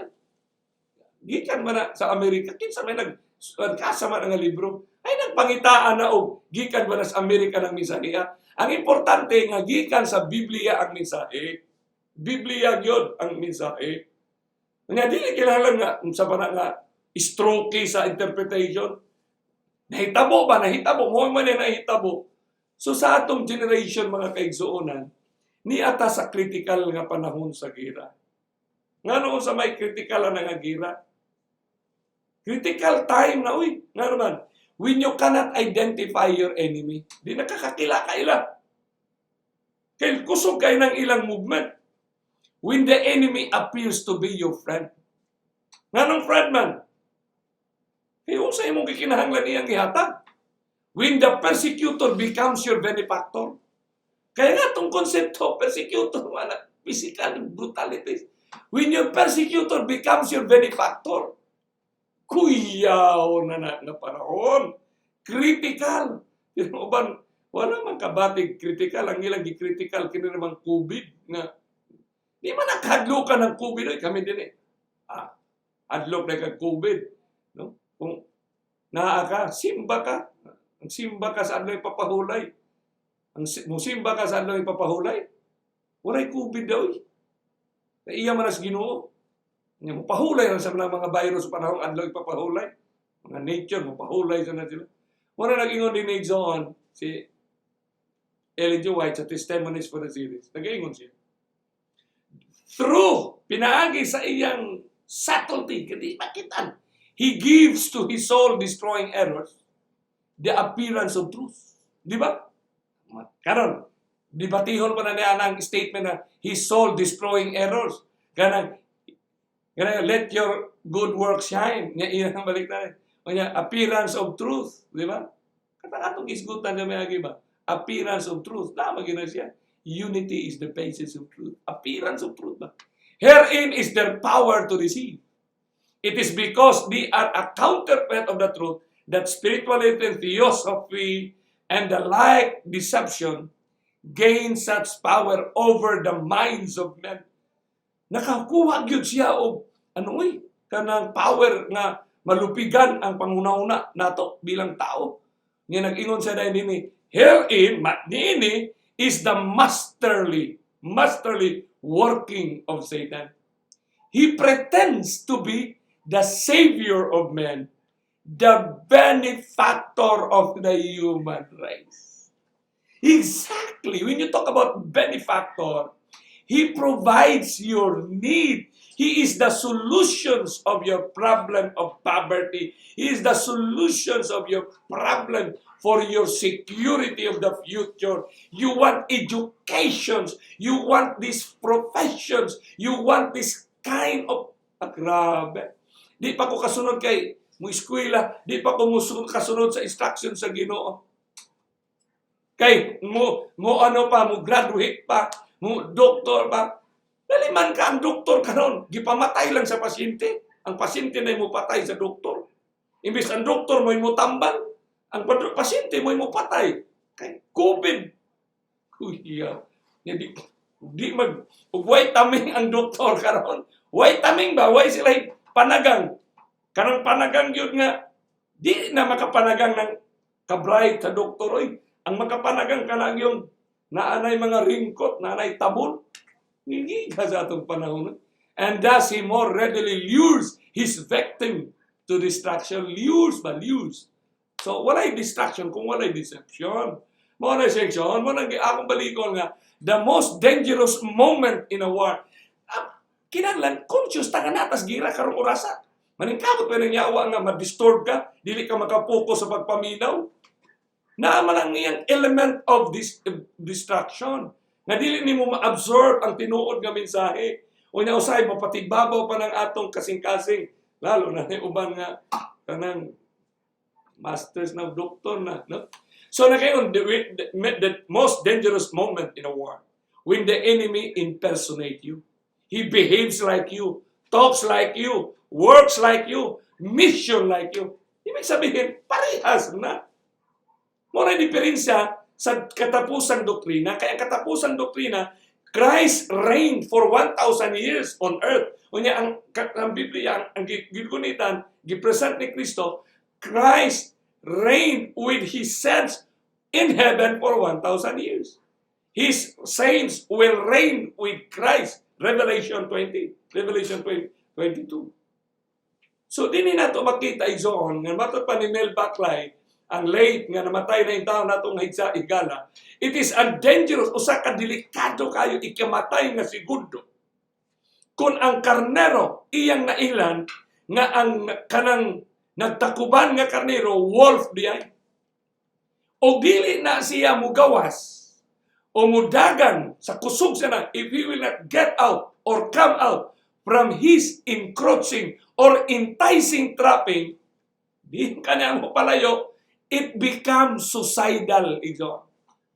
gikan man na sa Amerika, kinsa may nag kasa man nga libro ay nagpangitaan na og gikan ba na sa Amerika ng mensahe. Ang importante nga gikan sa Biblia ang mensahe. Biblia gyud ang mensahe. Nga dili kinahanglan nga sa pana nga stroke sa interpretation. Nahitabo ba? Nahitabo. Mo man na nahitabo. So sa atong generation, mga kaigsuonan, niata sa critical nga panahon sa gira. Ngano sa may critical na nga gira? Critical time na, uy. Nga naman, when you cannot identify your enemy, di nakakakila ka ila. Kay kusog kay ng ilang movement. When the enemy appears to be your friend. Nganong friend man? Kay unsa imong gikinahanglan iyang gihatag? When the persecutor becomes your benefactor. Kaya nga itong konsepto, persecutor, wala, physical brutality. When your persecutor becomes your benefactor, kuyaw na na nga panahon. Critical. Pero uban, wala man kabatig critical. Ang ilang gi-critical, kini namang COVID nga di man nakahadlokan ng COVID. Oy, kami din eh. Ah, hadlok na kag COVID. No? Kung naa ka, simba ka. Ang simba ka sa adlaw ipapahulay. Ang musimba ka sa adlaw ipapahulay. Walay COVID daw eh. Kaya iya man as Ginoo. Nya mopahulay lang sa mga virus sa panahong adlaw ipapahulay. Mga nature mopahulay sa na sila. Wala nag-ingon din ni John si Ellen G. White sa Testimonies for the Series. Nag-ingon siya. Through, pinaagi sa iyang subtlety, kadi makitan. He gives to his soul destroying errors the appearance of truth. Di ba? Karon, debatihon pa na niya ang statement na his soul destroying errors. Kanang, kanang "Let your good work shine." Nya iyang balik na. O niya, appearance of truth. Di ba? Katang atong isgutan na may ba? Appearance of truth. Tama gina siya. Unity is the basis of truth. Appearance of truth ba? Herein is their power to deceive. It is because they are a counterfeit of the truth that spirituality and theosophy and the like deception gain such power over the minds of men. Nakakuha gyud siya og ano oy, kanang power nga malupigan ang panguna-una nato bilang tao. Nga nag-ingon siya dahil dinhi, herein, niini is the masterly working of Satan. He pretends to be the savior of men, the benefactor of the human race. Exactly. When you talk about benefactor, he provides your need. He is the solutions of your problem of poverty. He is the solutions of your problem for your security of the future. You want educations. You want these professions. You want this kind of... Ah, grabe. Di pa ko kasunod kay mo eskwela, di pa ko mo kasunod sa instruction sa Ginoo. Kay mo mo ano pa, mo graduate pa, mo doktor pa. Dali man ka ang doktor karon, gipamatay lang sa pasyente. Ang pasyente na mo patay sa doktor. Imbis ang doktor mo mo tambal, ang pasyente mo mo patay. Kay COVID. Kuya, di, di mag ug way taming ang doktor karon. Way taming ba? Way sila panagang. Kanang panagang yun nga di na makapanagang ng kabright sa doktor oy. Ang makapanagang kanang yung naanay mga ringkot, naanay tabon. Hindi ka sa atong panahon. And thus he more readily lures his victim to destruction. Lures ba? Lures. So, walay distraction kung walay deception. Mo na section, mo na akong balikon nga, the most dangerous moment in a war. Ah, kinahanglan conscious ta nga natas gira karong orasa. Maningkamot pa ng yawa nga ma-disturb ka, dili ka makapokus sa pagpaminaw. Naa man ang iyang element of this distraction. Nga dili nimo ma-absorb ang tinuod nga mensahe. Unya usay mapatigbabaw pa ng atong kasing-kasing, lalo na ni uban nga kanang masters na, doctor na, no? So nakayon the most dangerous moment in a war, when the enemy impersonate you. He behaves like you, talks like you, works like you, mission like you. Ibig sabihin, parehas na. Mo na diferensya sa katapusang doktrina. Kaya ang katapusang doktrina, Christ reigned for 1,000 years on earth. Unya ang Biblia, ang gigunitan, gipresent ni Kristo, Christ reigned with His saints in heaven for 1,000 years. His saints will reign with Christ. Revelation 20, Revelation 20, 22. So dinhi nato makita igsoon nga matod pa ni Mel Buckley, ang late nga namatay na yung tao natong higsa igala, it is a dangerous, usa ka delikado kayo ikamatay nga segundo. Kung ang karnero iyang nailan nga ang kanang nagtakuban nga karnero, wolf diay. O dili na siya mugawas o mudagan sa kusog siya na, if he will not get out or come out from his encroaching or enticing trapping, di kanya mo palayo, it becomes suicidal, igsoon.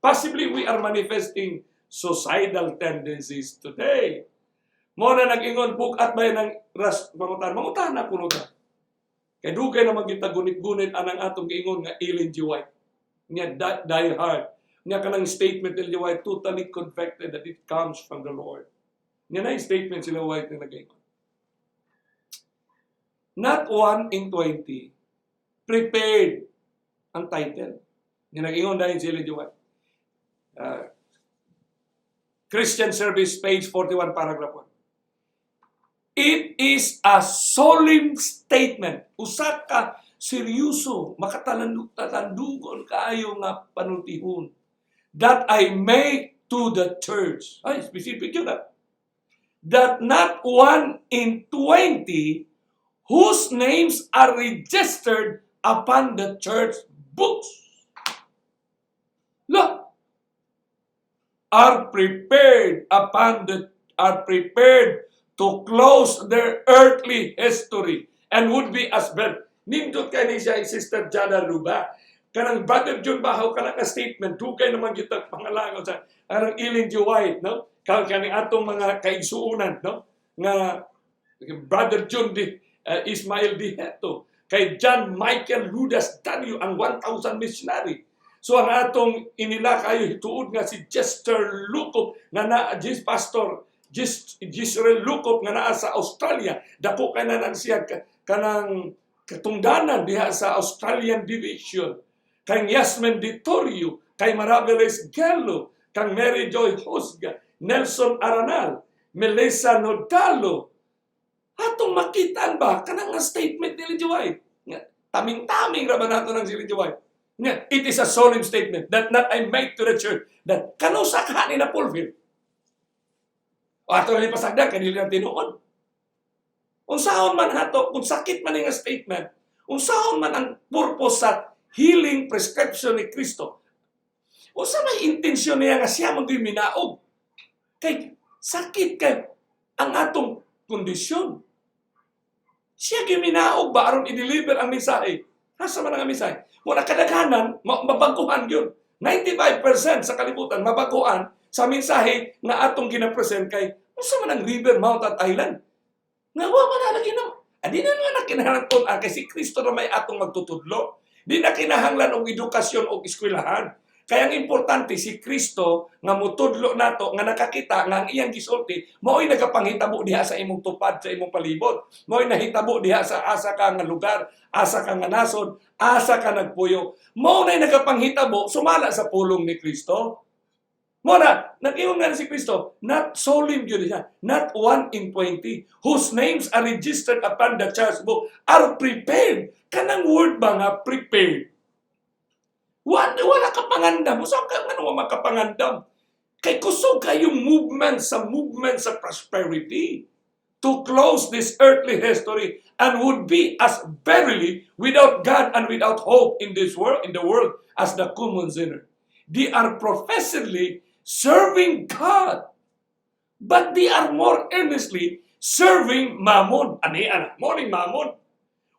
Possibly we are manifesting suicidal tendencies today. Mao na nag-ingon bukat ba ng ras mangutan, mangutan na kuno ta. Kay dugay naman kita gunit-gunit anang atong giingon nga Ellen G. White. Nya die hard. Nya kanang statement ni Ellen G. White totally convicted that it comes from the Lord. Nya na yung statement sila White na nag-ingon. Not 1 in 20 prepared ang title. Nya nag-ingon dahil si Ellen G. White. Christian Service, page 41, paragraph 1. It is a solemn statement. Usa ka seryoso, makatalandugon kaayo nga panultihon that I make to the church. Ay, specific yun ah. That not 1 in 20 whose names are registered upon the church books. Look, are prepared to close their earthly history and would be as well. Nindot kay ni siya, Sister Jana Luba. Kanang Brother John Bahaw, kanang nga statement, dugay naman kita pangalangon sa kanang Ellen G. White, no? Kani atong mga kaigsuunan, no? Nga Brother John D. Ismail D. Heto, kay John Michael Ludas Danio, ang 1,000 missionary. So ang atong inila kayo hituod nga si Jester Lukop nga na Jis Pastor Jis Jisrael Lukop nga naa sa Australia, dako kay na siya kanang katungdanan diha sa Australian Division, kay Yasmin Ditorio, kay Maraveles Gello, kang Mary Joy Hosga, Nelson Aranal, Melissa Nodalo. Atong makitaan ba kanang nga statement ni Ellen G. White nga taming-taming ra ba nato ng si Ellen G. White nga it is a solemn statement that not I make to the church that kanusa ka ni na fulfill o ato ni pasagdan kay dili na tinuod. Unsaon man hato kung sakit man nga statement, unsaon man ang purpose sa healing prescription ni Kristo, unsa may intensyon niya nga siya man gyud minaog kay sakit kay ang atong kondisyon? Siya gyud minaog ba aron i-deliver ang mensahe? Asa man ang mensahe? Muna kadaghanan mabaguhan gyud. 95% sa kalibutan mabaguhan sa mensahe nga atong gina-present kay unsa man ang river, mount at island nga wa man na lagi na adi na naman na kinahanglan kay si Kristo na may atong magtutudlo. Di na kinahanglan og edukasyon og eskwelahan. Kaya ang importante si Kristo nga mutudlo nato nga nakakita nga ang iyang gisulti mao'y nagapanghitabo diha sa imong tupad, sa imong palibot. Mao'y nahitabo diha sa asa ka nga lugar, asa ka nga nasod, asa ka nagpuyo. Mao na'y nagapanghitabo sumala sa pulong ni Kristo. Mao na, nag-ingon nga si Kristo, not solemn gyud siya, not 1 in 20 whose names are registered upon the church book are prepared. Kanang word ba nga prepared? Wala ka pangandam. Usa ka nga wa makapangandam? Kay kusog kayong movement sa prosperity to close this earthly history and would be as verily without God and without hope in this world in the world as the common sinner. They are professedly serving God, but they are more earnestly serving Mammon. Ani ana, morning Mammon.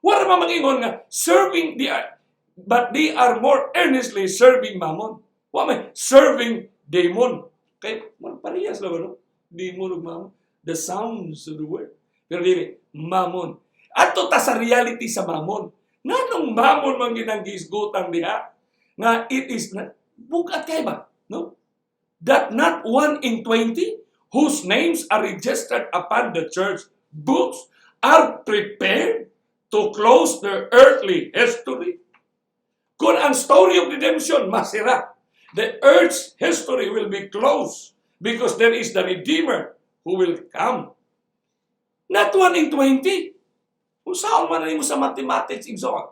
Wala man mangingon nga serving they are, but they are more earnestly serving Mammon. Wa may serving demon. Kay mo parehas lang no? Demon ug Mammon. The sounds of the word. Pero dili Mammon. Ato ta sa reality sa Mammon. Nganong Mammon man ginanggisgutan diha? Nga it is na, bukat kay ba? No? That not 1 in 20 whose names are registered upon the church books are prepared to close their earthly history. Kung ang story of redemption masira, the earth's history will be closed because there is the Redeemer who will come. Not 1 in 20. Kung saan man na mo sa mathematics and so on.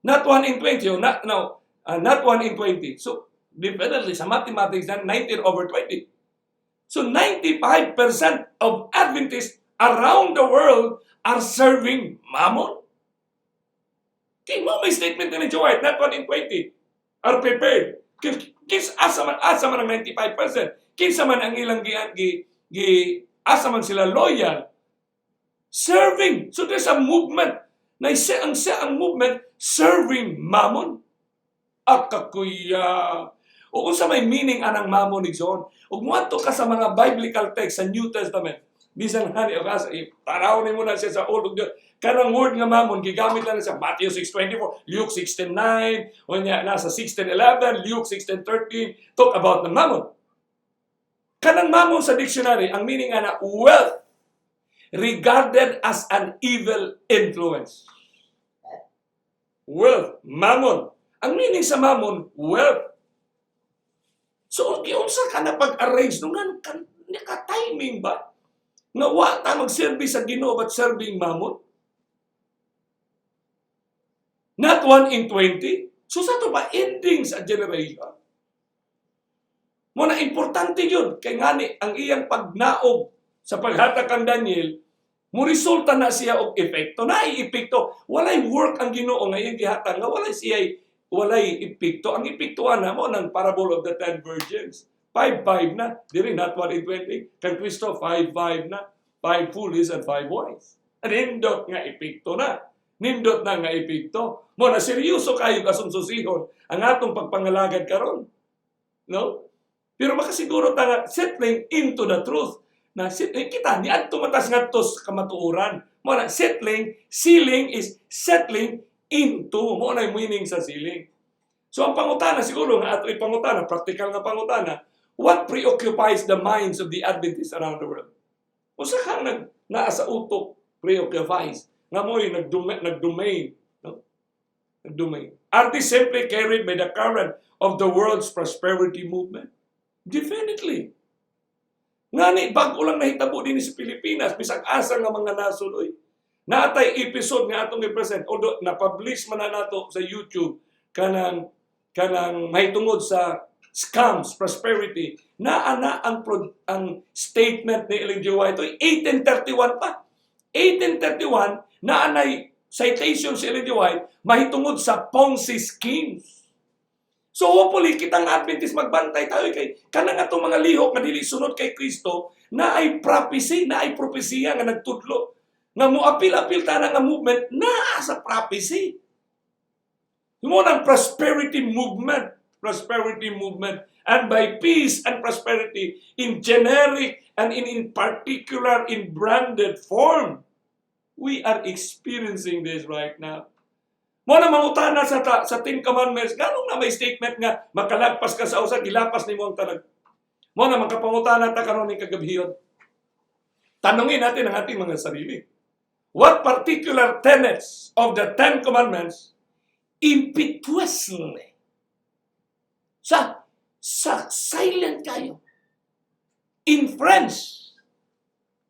Not 1 in 20. Oh, not, no, not 1 in 20. So, definitely, sa mathematics, then 19 over 20. So, 95% of Adventists around the world are serving Mammon. Kay mo may statement ni Joe White, not 1 in 20 are prepared. Kis asa man ang 95%? Kinsa man ang ilang gi, gi, gi asa man sila loyal? Serving. So there's a movement. Na isa ang movement serving mammon. Akakuya. O unsa may meaning anang mammon, igsoon? Ug moadto ka sa mga biblical text sa New Testament, bisan hani o kasa, tanaw nimo na siya sa Old ug New. Kanang word nga mammon gigamit lang sa Matthew 6:24, Luke 16:9, unya nasa 16:11, Luke 16:13, talk about the mammon. Kanang mammon sa dictionary, ang meaning ana, wealth regarded as an evil influence. Wealth, mammon. Ang meaning sa mammon, wealth. So, giunsa ka na pag-arrange nung nan kan naka-timing ba? Nga wa ta magserbi sa Ginoo but serving mammon? Not 1 in 20. So sa to ba ending sa generation? Mo na importante yun. Kay ngani ang iyang pagnaog sa paghatag kang Daniel, mo resulta na siya og epekto. Na epekto. Walay work ang Ginoo nga iyang gihatag nga walay siya walay epekto. Ang epekto ana mo ng parable of the 10 virgins. 5-5 na. Diri not 1 in 20. Kang Kristo 5-5 na. 5 foolish and 5 wise. Nindot nga epekto na. Nindot na nga epekto. Mo na seryoso kayo kasumsusihon ang atong pagpangalagad karon. No? Pero makasiguro ta nga settling into the truth na settling kita ni adto matas ngadto sa kamatuoran. Mo na settling, sealing is settling into, mo na yung meaning sa sealing. So ang pangutana siguro nga ato ipangutana, practical nga pangutana, what preoccupies the minds of the Adventists around the world? Unsa kang nag naa sa utok, preoccupies nga mo'y nagdomain, no? Nagdomain. Are they simply carried by the current of the world's prosperity movement? Definitely. Ngani bag-o lang nahitabo din sa Pilipinas, bisag asa nga mga nasod oy. Naatay episode nga atong i-present, although na-publish man na nato sa YouTube kanang mahitungod sa scams, prosperity, naa na ang statement ni Ellen G. White oy, 1831 pa. 1831 naa nay citation si Ellen G. White mahitungod sa Ponzi schemes. So hopefully kitang Adventist magbantay tayo kay kanang atong mga lihok nga dili sunod kay Kristo na ay prophecy, na ay propesiya nga nagtudlo nga moapil-apil ta na nga movement naa sa prophecy. Mo ng prosperity movement, prosperity movement, and by peace and prosperity in generic and in particular in branded form. We are experiencing this right now. Mo na mangutana sa Ten Commandments, nganong na may statement nga makalagpas ka sa usa, gilapas nimo ang tanan? Mo na makapangutana ta karon ning kagabhiyon. Tanungin natin ang ating mga sarili. What particular tenets of the Ten Commandments impetuously sa silent kayo in French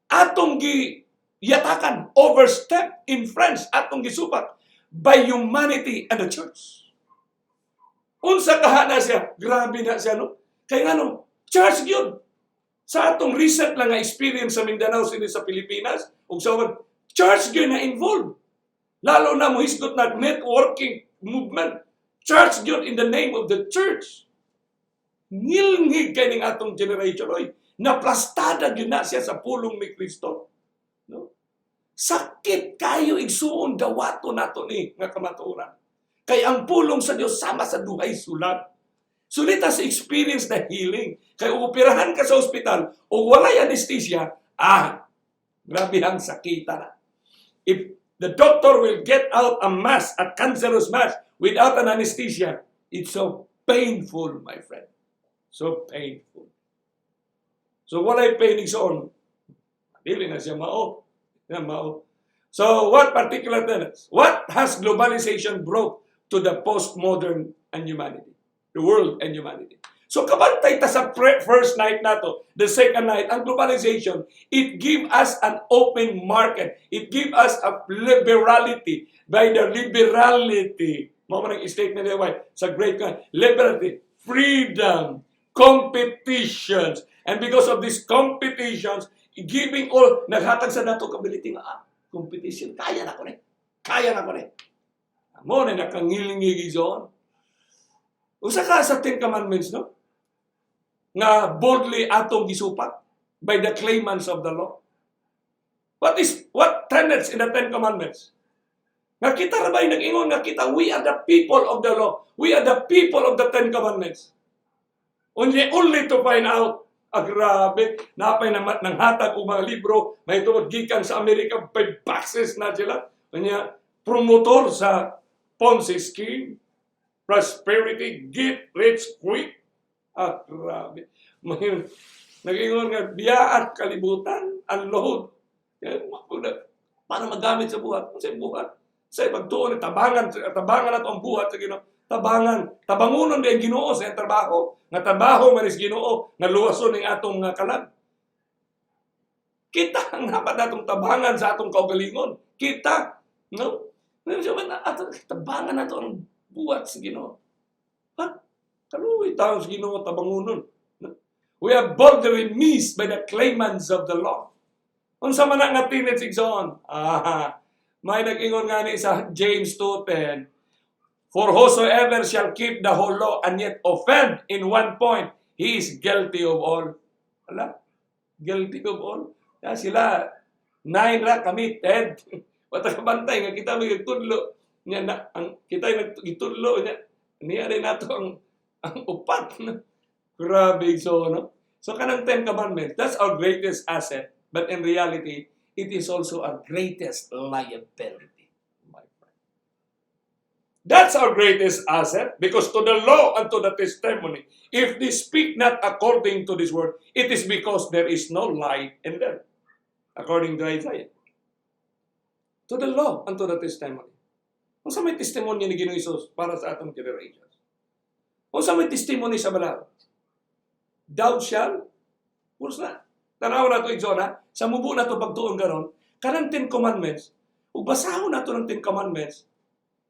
atong gi yatakan, overstep in French atong gisupak by humanity and the church? Unsa kaha na siya? Grabe na siya, no? Kay ngano, church gyud. Sa atong recent lang nga experience sa Mindanao sini sa Pilipinas ug sa uban, church gyud na involved. Lalo na mohisgot na networking movement. Church gyud, in the name of the church. Ngilngig kay ning atong generation oy. Naplastada gyud na siya sa pulong ni Kristo. No? Sakit kayo, igsuon, dawato nato ni nga kamatuoran. Kay ang pulong sa Dios sama sa duhay sulat. So let us experience the healing. Kay operahan ka sa ospital o walay anesthesia, ah, grabe ang sakita na. If the doctor will get out a mass, a cancerous mass, without an anesthesia, it's so painful, my friend. So painful. So walay pain, igsoon. Dili na siya mao. Na mao. So what particular tenets? What has globalization brought to the postmodern and humanity? The world and humanity. So kabantay ta sa first night nato, the second night, ang globalization, it give us an open market. It give us a liberality. By the liberality, mao man ang statement ni White sa Great Con, liberality, freedom, competitions. And because of these competitions, giving all, naghatag sa nato ability nga, ah, competition, kaya na ko ni. Kaya na ko ni. Mo na nakangilingig zone. Usa ka sa Ten Commandments, no? Nga boldly atong gisupak by the claimants of the law. What tenets in the Ten Commandments? Nga kita ra ba'y nag-ingon nga kita, we are the people of the law. We are the people of the Ten Commandments. Only to find out, ah, grabe, napay na nang hatag og mga libro, may tungod gikan sa Amerika, may boxes na sila. Unya, promotor sa Ponzi scheme, prosperity, get rich quick. Ah, grabe. May, nag-ingon nga, biyaat kalibutan, ang load. Para magamit sa buhat. Sa buhat. Sa pagtuon, tabangan, tabangan nato ang buhat sa Ginoo. Tabangan, tabangunon di ang Ginoo sa iyang trabaho. Nga trabaho man is Ginoo, nga luwason ning atong nga kalag. Kita ang dapat natong tabangan sa atong kaugalingon. Kita, no? Ato, tabangan nato ang buhat sa Ginoo. Ha? Kaluoy taon sa Ginoo tabangunon. No? We are boldly missed by the claimants of the law. Unsa man ang nga tenets, igsoon? Ah, may nag-ingon nga ni sa James 2:10, "For whosoever shall keep the whole law and yet offend in one point, he is guilty of all." Wala. Guilty of all. Kaya sila, 9 ra, kami 10. Wata ka bantay nga kita may gitudlo. Nya na, ang kita nagtudlo nya. Niya rin nato ang upat. No? Grabe, so no. So kanang Ten Commandments, that's our greatest asset. But in reality, it is also our greatest liability, my friend. That's our greatest asset because to the law and to the testimony, if they speak not according to this word, it is because there is no light in them. According to Isaiah. To the law and to the testimony. Unsa may testimony ni Ginoong Hesus para sa atong generations? Unsa may testimony sa balaod? Thou shall, course na. Tanaw na ito, igsoon, ha? Sa mubo na ito pagtuon karon, kanang Ten Commandments, ug basahon nato ng Ten Commandments,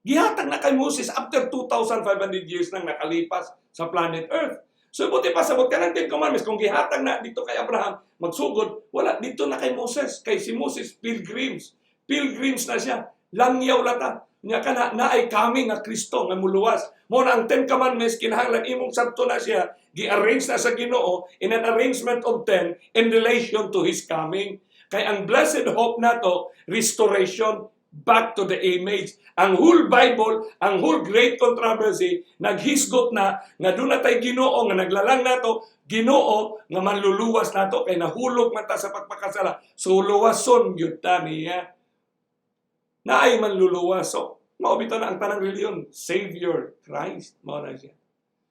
gihatag na kay Moses after 2,500 years nang nakalipas sa planet Earth. So buti pa sabot kanang Ten Commandments, kung gihatag na dito kay Abraham, magsugod, wala, dito na kay Moses. Kay si Moses, pilgrims. Pilgrims na siya. Langyaw lata. Nya kana naay kami nga Kristo nga muluwas. Mo na ang Ten Commandments kinahanglan imong sabto na siya, gi-arrange na sa Ginoo in an arrangement of 10 in relation to His coming. Kay ang blessed hope nato, restoration back to the image. Ang whole Bible, ang whole great controversy, naghisgot na nga doon na tay Ginoo nga naglalang nato, Ginoo nga manluluwas nato kay nahulog man ta sa pagpakasala. So luwason gyud ta niya. Naay manluluwas. So, mao bitaw na ang tanang reliyon, Savior Christ, mao na siya.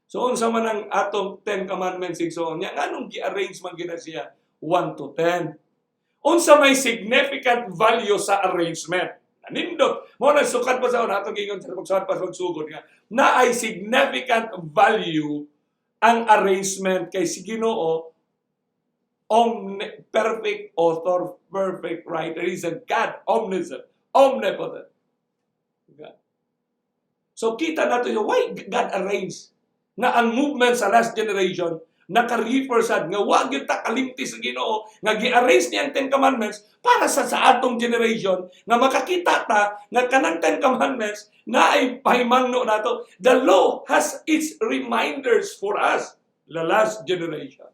So unsa man ang atong Ten Commandments, igsoon niya, nganong gi-arrange man gina siya 1 to 10? Unsa may significant value sa arrangement? Nindot. Mo na sukad pa sa una atong gingon sa pagsukad pa sa pagsugod nga naay significant value ang arrangement kay si Ginoo omni, perfect author, perfect writer. He's a God, omniscient, omnipotent. God. So kita nato yung why God arranged na ang movement sa last generation naka-refer sad nga wa gyud ta kalimti sa Ginoo nga gi-arrange niya ang Ten Commandments para sa atong generation nga makakita ta nga kanang Ten Commandments na ay pahimangno nato. The law has its reminders for us, the last generation.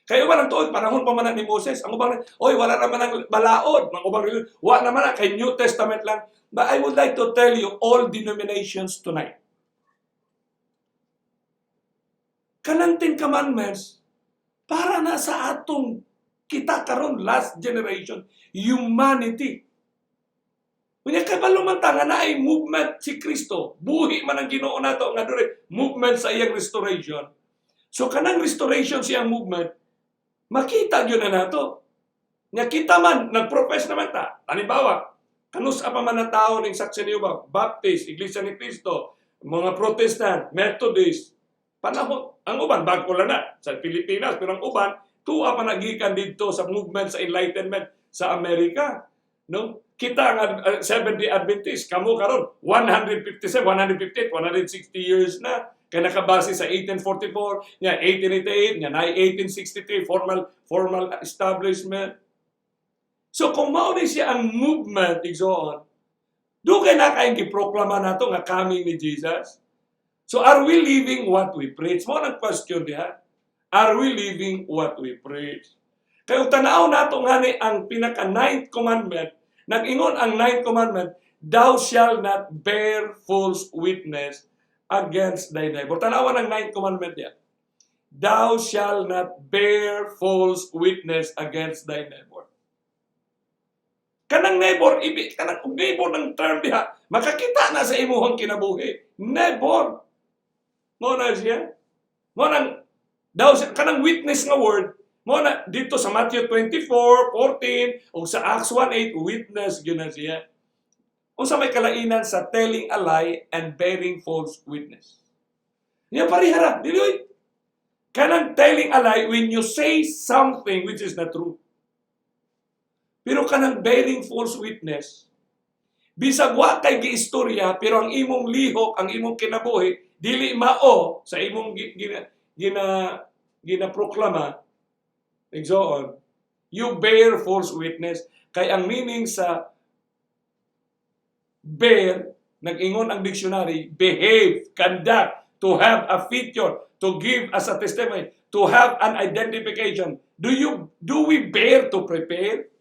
Kaya uban ang tuod, panahon pa man na ni Moses. Ang ubang, oy, wala naman ang balaod. Mga ubang religion, wa naman na, kay New Testament lang. But I would like to tell you all denominations tonight. Kanang Ten Commandments, para na sa atong kita karon last generation, humanity. Unya kay kabalo man ta nga naay movement si Kristo. Buhi man ang Ginoo nato nga dure movement sa iyang restoration. So kanang restoration siyang movement, makita gyud na nato. Nya kita man nagprofess naman ta. Halimbawa, kanus-a pa man ang tao ning saksi niyo ba? Baptist, Iglesia ni Cristo, mga Protestant, Methodist, panahon ang uban bago lang na sa Pilipinas, pero ang uban tuwa pa nagikan dito sa movement sa Enlightenment sa Amerika, no? Kita ang Seventh-day Adventist kamo karon 157, 158, 160 years na kay nakabase sa 1844 nya 1888 nya na 1863 formal establishment. So kung mao ni siya ang movement, igsoon, dugay na kayong giproklama nato nga coming ni Jesus. So are we living what we preach? Mo nang question diha. Are we living what we preach? Kay ug tanaw nato ngani ang pinaka ninth commandment, nag-ingon ang ninth commandment, "Thou shalt not bear false witness against thy neighbor." Tanawan ang ninth commandment niya. "Thou shalt not bear false witness against thy neighbor." Kanang neighbor, ibi, kanang ug neighbor ng term diha, makakita na sa imuhang kinabuhi. Neighbor. Mo na siya. Mo nang daw kanang witness nga word, mo na dito sa Matthew 24:14 o sa Acts 1:8, witness gyud na siya. Unsa may kalainan sa telling a lie and bearing false witness? Nya parehara, dili oy. Kanang telling a lie, when you say something which is not true. Pero kanang bearing false witness, bisag wa kay giistorya, pero ang imong lihok, ang imong kinabuhi, dili mao sa imong gina ginaproklama, igsoon, you bear false witness. Kay ang meaning sa bear, nag-ingon ang dictionary, behave, conduct, to have a feature, to give as a testimony, to have an identification. Do we bear to prepare?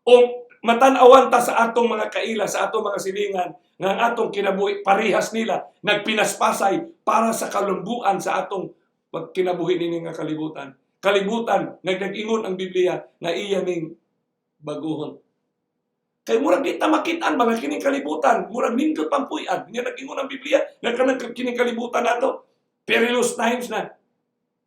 O matanawan ta sa atong mga kaila, sa atong mga silingan, nga ang atong kinabuhi parehas nila, nagpinaspasay para sa kalumbuan sa atong pagkinabuhi nini nga kalibutan. Kalibutan, nag-ingon ang Biblia nga iya ning baguhon. Kay murag di ta makit-an mga kining kalibutan, murag nindot pampuy-an. Nga nag-ingon ang Biblia nga kanang kining kalibutan nato, perilous times na.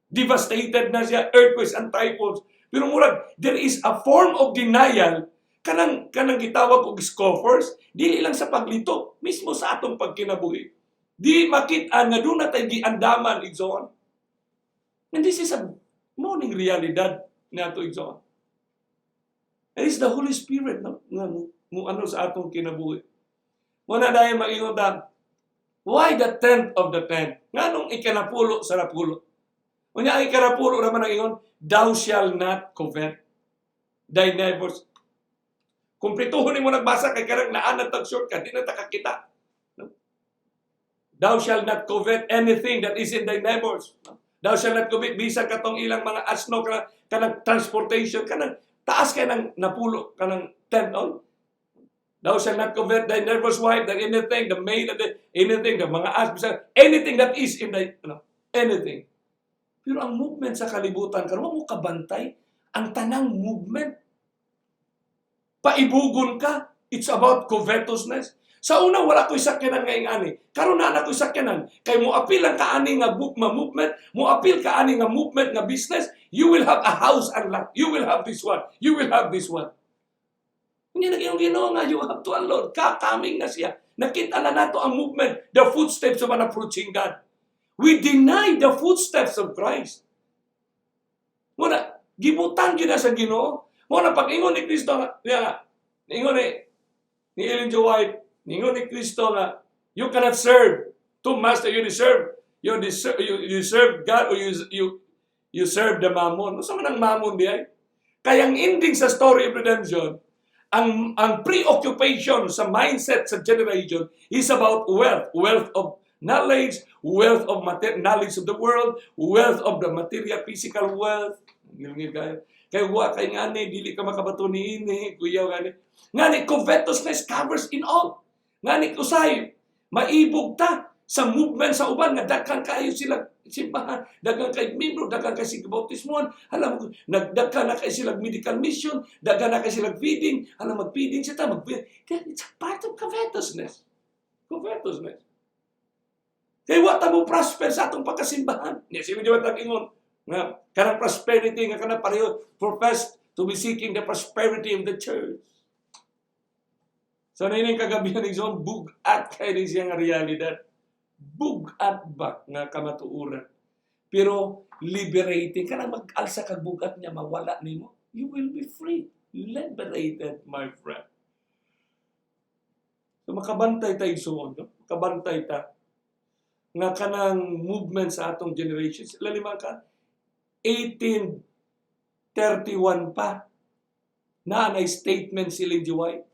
Devastated na siya, earthquakes and typhoons. Pero murag there is a form of denial kanang gitawag og scoffers, dili lang sa paglito, mismo sa atong pagkinabuhi. Di makit-an nga duna tay giandaman, igsoon. And this is a morning realidad nato, igsoon. And it's the Holy Spirit, no, nga mo ano sa atong kinabuhi. Mo na dahil maingon ta, why the tenth of the tenth? Nganong ikanapulo sa napulo? Unya ang ikanapulo naman ang ingon, "Thou shall not covet thy neighbors." Kumplituhon nimo nagbasa kay kanang naa na tag shortcut, di na ta kakita. No? "Thou shall not covet anything that is in thy neighbors." No? Thou shall not covet bisan katong ilang mga asno, kanang transportation, kanang taas kay nang napulo kanang tenth on. "Thou shall not covet thy neighbor's wife, thy anything, the maid, the, anything, the mga as, bisan, anything that is in thy, ano, anything." Pero ang movement sa kalibutan, karon mo kabantay, ang tanang movement, paibugon ka, it's about covetousness. Sa una, wala ko'y sakyanan nga ani. Karon na na ko'y sakyanan. Kay mo apil ang kaani nga book ma movement, mo apil ka ani nga movement nga business, you will have a house and lot. You will have this one. You will have this one. Hindi na yung Ginoo nga you have to unload. Kakaming na siya. Nakita na nato ang movement, the footsteps of an approaching God. We deny the footsteps of Christ. Muna, gibutan gyud na sa Ginoo. Muna pag ingon ni Kristo nga, niya nga, ingon ni Ellen G. White, ningon ni Kristo nga, you cannot serve two master, you deserve God or you serve the mammon. Unsa man ang mammon di ay? Kaya ang ending sa story of redemption, ang preoccupation sa mindset sa generation is about wealth, wealth of knowledge, wealth of knowledge of the world, wealth of the material, physical wealth. Ngil kayo. Kay wa kay ngani dili ka makabato niini, kuyaw ngani. Ngani covetousness covers in all. Ngani usay maibog ta sa movement sa uban nga daghan kayo sila simbahan, daghan kay membro, daghan kay sila bautismohan, alam mo, nagdaghan na kay sila medical mission, daghan na kay sila feeding, alam mag-feeding siya ta, mag. It's a part of covetousness. Covetousness. Kay wa ta mo prosper sa atong pagkasimbahan. Niya si medyo ingon nga kanang prosperity nga kanang pareho profess to be seeking the prosperity of the church. So nining kagabihan ni John, bug-at kay ni siya nga realidad. Bug-at ba nga kamatuoran? Pero liberating kanang mag-alsa kag bugat niya mawala nimo, you will be free, liberated, my friend. So makabantay tayo igsuon, no? Makabantay ta nga kanang movement sa atong generations. Lalima ka, 1831 pa na na statement si Ellen G. White.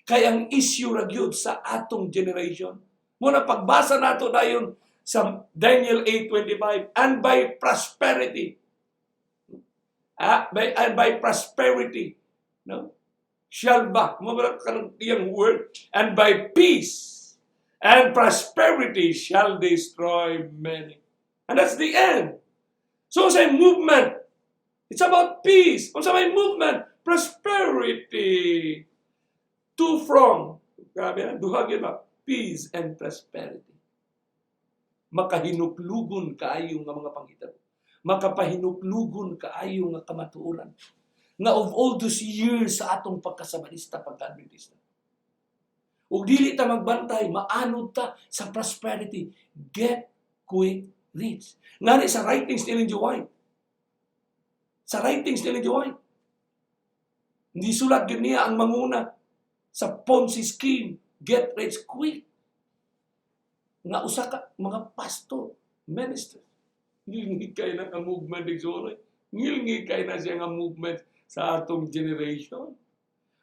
Kay ang issue ra gyud sa atong generation. Muna pagbasa nato dayon sa Daniel 8:25, and by prosperity. And by prosperity, no? Shall ba? Mao ba kanang iyang word? "And by peace and prosperity shall destroy many." And that's the end. So sa movement, it's about peace. Unsa may movement? Prosperity. To from. Grabe na, duha gyud ba? Peace and prosperity. Makahinuklugon kaayo nga mga panghitabo. Makapahinuklugon kaayo nga kamatuoran. Nga of all those years sa atong pagkasabadista, pagka-Adventista. Ug dili ta magbantay, maanod ta sa prosperity. Get quick rich. Ngani sa writings ni Ellen G. White. Sa writings ni Ellen G. White. Hindi sulat gyud niya ang manguna sa Ponzi scheme, get rich quick. Nga usa ka mga pastor, minister. Ngilngig kay na ang movement, igsoon. Ngilngig kay na siya nga movement sa atong generation.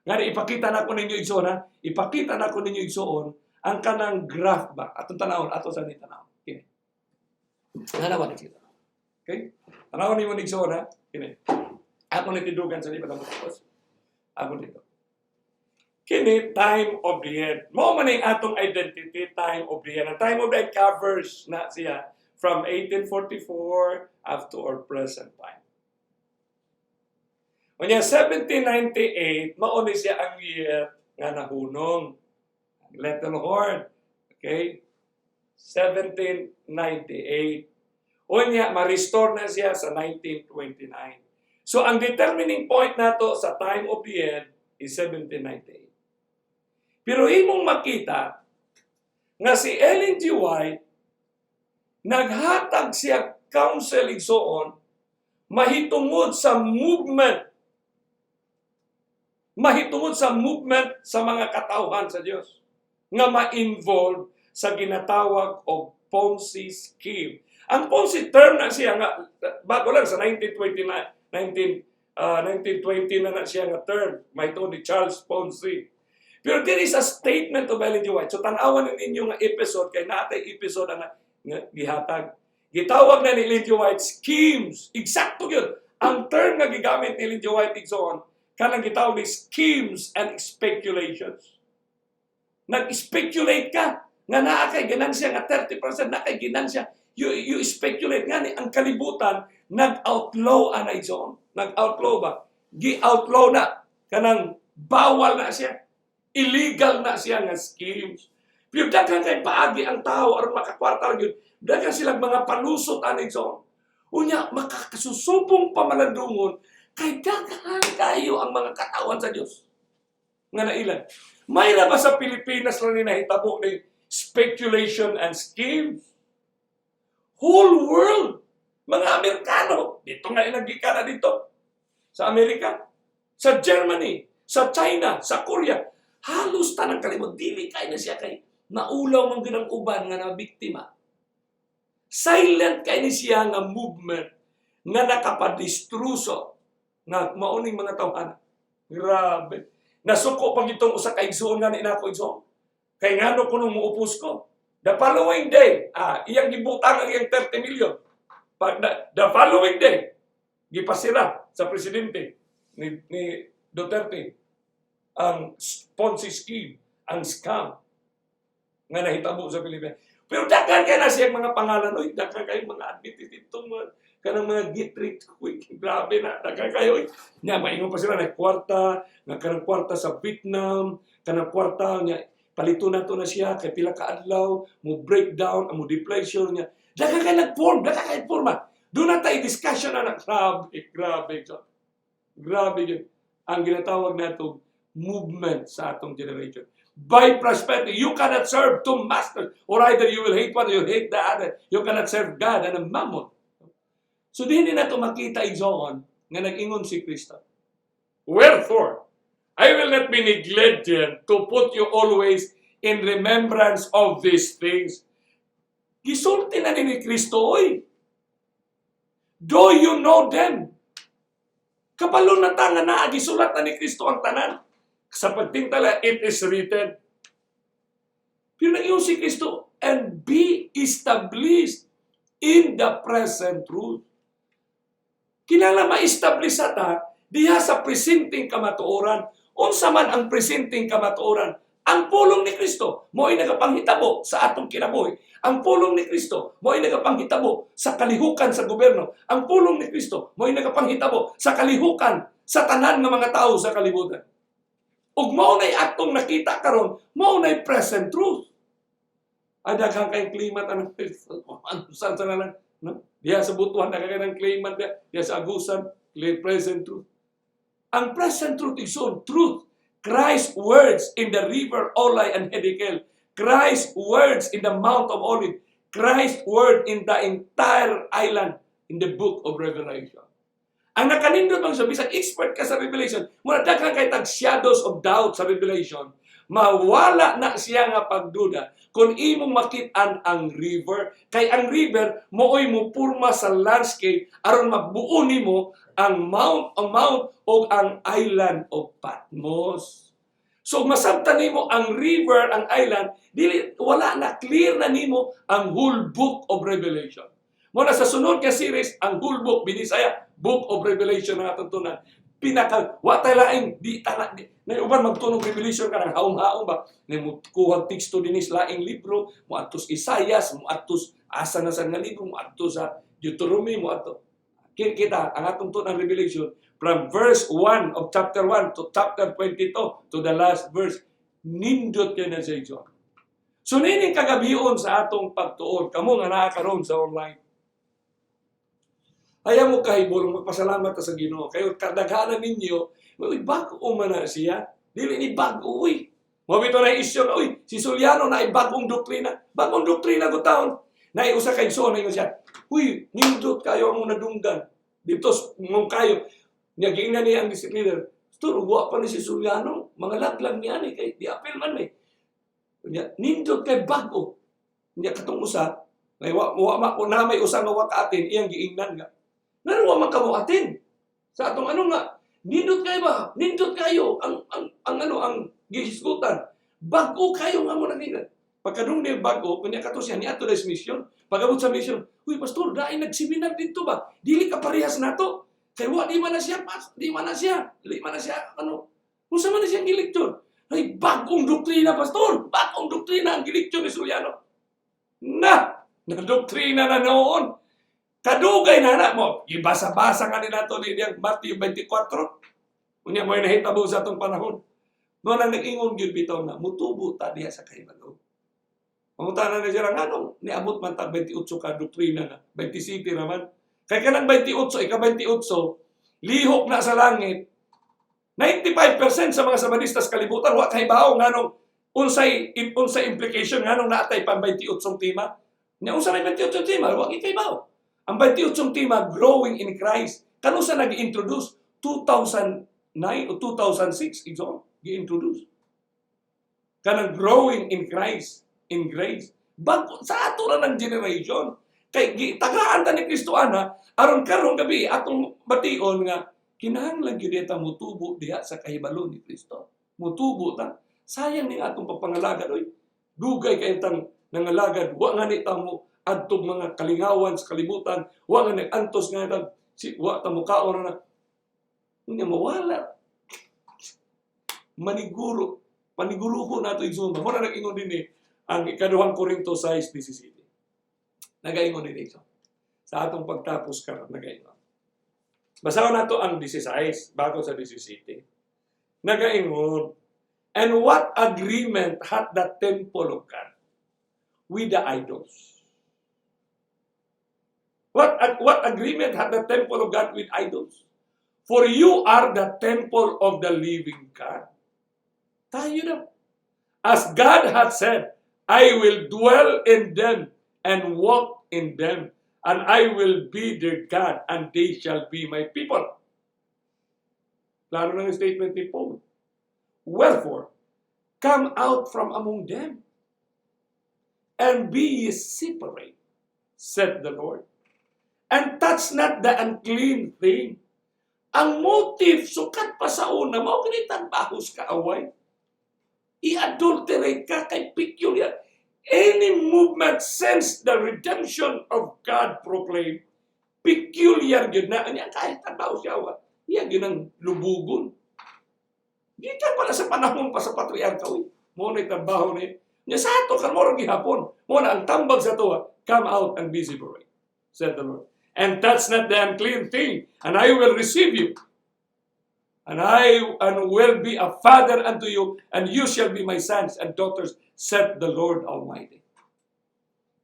Ngani ipakita na ko ninyo, igsoon, ha. Ipakita na ko ninyo, igsoon, ang kanang graph ba. Atong tanawon, ato sa ni tanawon. Kini. Nga ba ni? Okay? Tanawon nimo, igsoon, ha. Kini. Ako ni tindugan sa di pa tapos. Ako dito. Kini time of the end. Mao man ang atong identity, time of the end. Ang time of the end covers na siya from 1844 up to our present time. Unya 1798, mao ni siya ang year nga nahunong. Ang Little Horn. Okay? 1798. Unya, ma-restore na siya sa 1929. So, ang determining point nato sa time of the end is 1798. Pero imong makita nga si Ellen G. White naghatag siya counsel, igsoon, mahitungod sa movement sa mga katawhan sa Dios nga ma-involve sa ginatawag og Ponzi scheme. Ang Ponzi term na siya nga bago lang sa 1929 19 1920 na na siya nga term mahitungod ni Charles Ponzi. Pero there is a statement of Ellen G. White. So tan-awan ninyo nga episode kay naa tay episode nga, nga gihatag. Gitawag na ni Ellen G. White schemes. Eksakto yun. Ang term nga gigamit ni Ellen G. White, igsoon, kanang gitawag ni schemes and speculations. Nag-speculate ka nga naa kay ganansya nga 30%, naa kay ganansya. You speculate nga ni ang kalibutan nag-outlaw ana, igsoon. Nag-outlaw ba? Gi-outlaw na kanang bawal na siya. Illegal na siya nga schemes. Pero daghan kay paagi ang tao aron makakwarta lang yun. Daghan silang mga palusot ani, igsoon. Unya makakasusubong pamalandungon kay daghan kayo ang mga katawan sa Dios nga nailan. May ra ba sa Pilipinas lang ni nahitabo ni speculation and schemes? Whole world, mga Amerikano, dito nga nagikana dito sa Amerika, sa Germany, sa China, sa Korea, halos tanang kalimot dili kay na siya kay naulaw man gyud ang uban nga na biktima. Silent kay ni siya nga movement nga nakapadestruso nga mauning mga tawhana. Grabe. Nasuko pag itong usa ka igsuon nga ni nako, igsuon. Kay ngano kuno muupos ko. The following day, iyang gibutang ang iyang 30 million. Pag the following day, gipasira sa presidente ni Duterte ang Ponzi scheme, ang scam nga nahitabo sa Pilipinas. Pero daghan kay na siyang mga pangalan, oy, daghan kay mga Adventist dito, mga kanang mga get rich quick, grabe na, daghan kayo, oy. Nya maingon pa sila na kwarta, nga kanang kwarta sa Vietnam, kanang kwarta nya palito na to na siya kay pila ka adlaw mo breakdown, mo deflation niya. Daghan kay nag-form, daghan kay forma. Doon na tayo discussion na na. Grabe, grabe. Grabe yun. Ang ginatawag nato movement sa atong generation. By prosperity, you cannot serve two masters. Or either you will hate one or you hate the other. You cannot serve God and a mammon. So di na nato makita, igsoon, nga nag-ingon si Kristo. "Wherefore, I will not be negligent to put you always in remembrance of these things." Gisulti na ni Kristo, oy. Do you know them? Kabalo na ta nga naa gisulat na ni Kristo ang tanan. Sa pagtingtala, it is written. Pero nag si Kristo, "And be established in the present truth." Kinahanglan ma-establish ta diha sa presenteng kamatuoran. Unsa man ang presenteng kamatuoran? Ang pulong ni Kristo mo'y nagapanghitabo sa atong kinabuhi. Ang pulong ni Kristo mo'y nagapanghitabo sa kalihukan sa gobyerno. Ang pulong ni Kristo mo'y nagapanghitabo sa kalihukan sa tanan nga mga tao sa kalibutan. Ug mao na'y atong nakita karon, mao na'y present truth. Ay, daghang kay claimant anong ano saan sa lang, no? Diha sa Butuan na ng claimant diha, diha sa Agusan, present truth. Ang present truth is on truth. Christ's words in the river Ulai and Hiddekel. Christ's words in the Mount of Olive. Christ's word in the entire island in the book of Revelation. Ang nakanindot bang sa bisag expert ka sa Revelation, muna daghan kay tag shadows of doubt sa Revelation, mawala na siya nga pagduda kung imong makit-an ang river, kay ang river mooy mupurma sa landscape aron mabuo nimo ang mount o ang island of Patmos. So masabtan nimo ang river, ang island, dili wala na, clear na nimo ang whole book of Revelation. Mo na sa sunod ka series, ang whole book Binisaya, Book of Revelation na atong tunan. Pinaka wa tay laing di tana di na uban magtunog Revelation kanang haom-haom ba ni mo kuha teksto dinis laing libro, mo adtos Isaias, mo adtos asa na sa nga libro, mo adto sa Deuteronomy, mo adto kita ang atong tunan Revelation from verse 1 of chapter 1 to chapter 22 to the last verse. Nindot kay na siya, igsoon. So nining kagabion sa atong pagtuon, kamo nga naa karon sa online, ayaw mo kahibulong, magpasalamat ta sa Ginoo. Kayo kadaghanan ninyo, uy, bago man na siya. Dili ni bago, uy. Mo bitaw na isyu nga, uy, si Soliano na ay bagong doktrina. Bagong doktrina ko taon. Na usa kay igsoon na siya. Uy, nindot kayo ang nadunggan. Dito mong kayo. Niya giingnan niya ang district leader. Pastor, wa pa ni si Soliano. Mga laglag niya ni kay di apil man ni. Niya, nindot kay bago. Niya katong usa, may wa wa ma na may usa nga wa ka-attend, iyang giingnan nga. Ngano wa man kamo attend? Sa atong ano nga, nindot kayo ba? Nindot kayo ang ano ang gihisgutan. Bago kayo nga mo nagingnan. Pagkadung niya bago, kunya kato siya niadto sa mission. Pagabot sa mission, "Uy pastor, dai nagseminar dito ba? Dili ka parehas nato. Kay wa di man na siya pas, di man na siya, di man na siya ano. Unsa man na siyang gileksyon?" "Ay, bagong doktrina, pastor. Bagong doktrina ang gileksyon ni Soliano." Na, na doktrina na noon. Kadugay na na mo. Gibasa-basa nga ni nato ni niyang Matthew 24. Unya mo nahitabo sa atong panahon. No nang nag-ingon gyud bitaw na mutubo ta diha sa kahibalo. Pangutana na siya, nganong niabot man ta 28 ka doktrina na, 27 naman. Kay kanang 28, ika 28, lihok na sa langit. 95% sa mga Sabadistas kalibutan wa kahibaw nganong unsay unsay implication, nganong naatay pang 28 tema. Nya unsa may 28 tema, wa kahibaw. Ang 28 tema, growing in Christ. Kanu sa nag-introduce? 2009 o 2006 igsoon gi-introduce. Kanang growing in Christ, in grace. Bago sa ato ra ng generation. Kay gitagaan ta ni Kristo ana aron karong gabi atong bation nga kinahanglan gyud ta mutubo diha sa kahibalo ni Kristo. Mutubo ta. Sayang ning atong pagpangalagad, oy. Dugay kay tang nangalagad, wa nga ni ta mo adtong mga kalingawan sa kalibutan, wa nga nag-antos nga tang si wa ta mo kaon na unya mawala. Maniguro, paniguruho nato, igsoon. Mo na nag-ingon din eh, ang ikaduhang Korinto 6:17. Nagaingon din igsoon. Sa atong pagtapos karon, nagaingon. Basahon nato ang 16 bago sa 17. Nagaingon, "And what agreement hath the temple of God with the idols?" What agreement hath the temple of God with idols? For you are the temple of the living God. Tayo na. "As God hath said, I will dwell in them and walk in them, and I will be their God, and they shall be my people." Klaro ng statement ni Paul. "Wherefore, come out from among them, and be ye separate, said the Lord, and touch not the unclean thing." Ang motive, sukat pa sa una, mao kini bahos kaaway. I-adulterate ka kay peculiar. Any movement since the redemption of God proclaimed Peculiar gyud na anya kahit trabaho siya wa. Iya gyud ang lubugon. Gikan pa na sa panahon pa sa patriarka, uy. Mao na trabaho ni. Nya sa ato kan mao gihapon. Mao na ang tambag sa ato, "Come out and be separate," said the Lord. "And touch not the unclean thing, and I will receive you. And I and will be a father unto you, and you shall be my sons and daughters," said the Lord Almighty.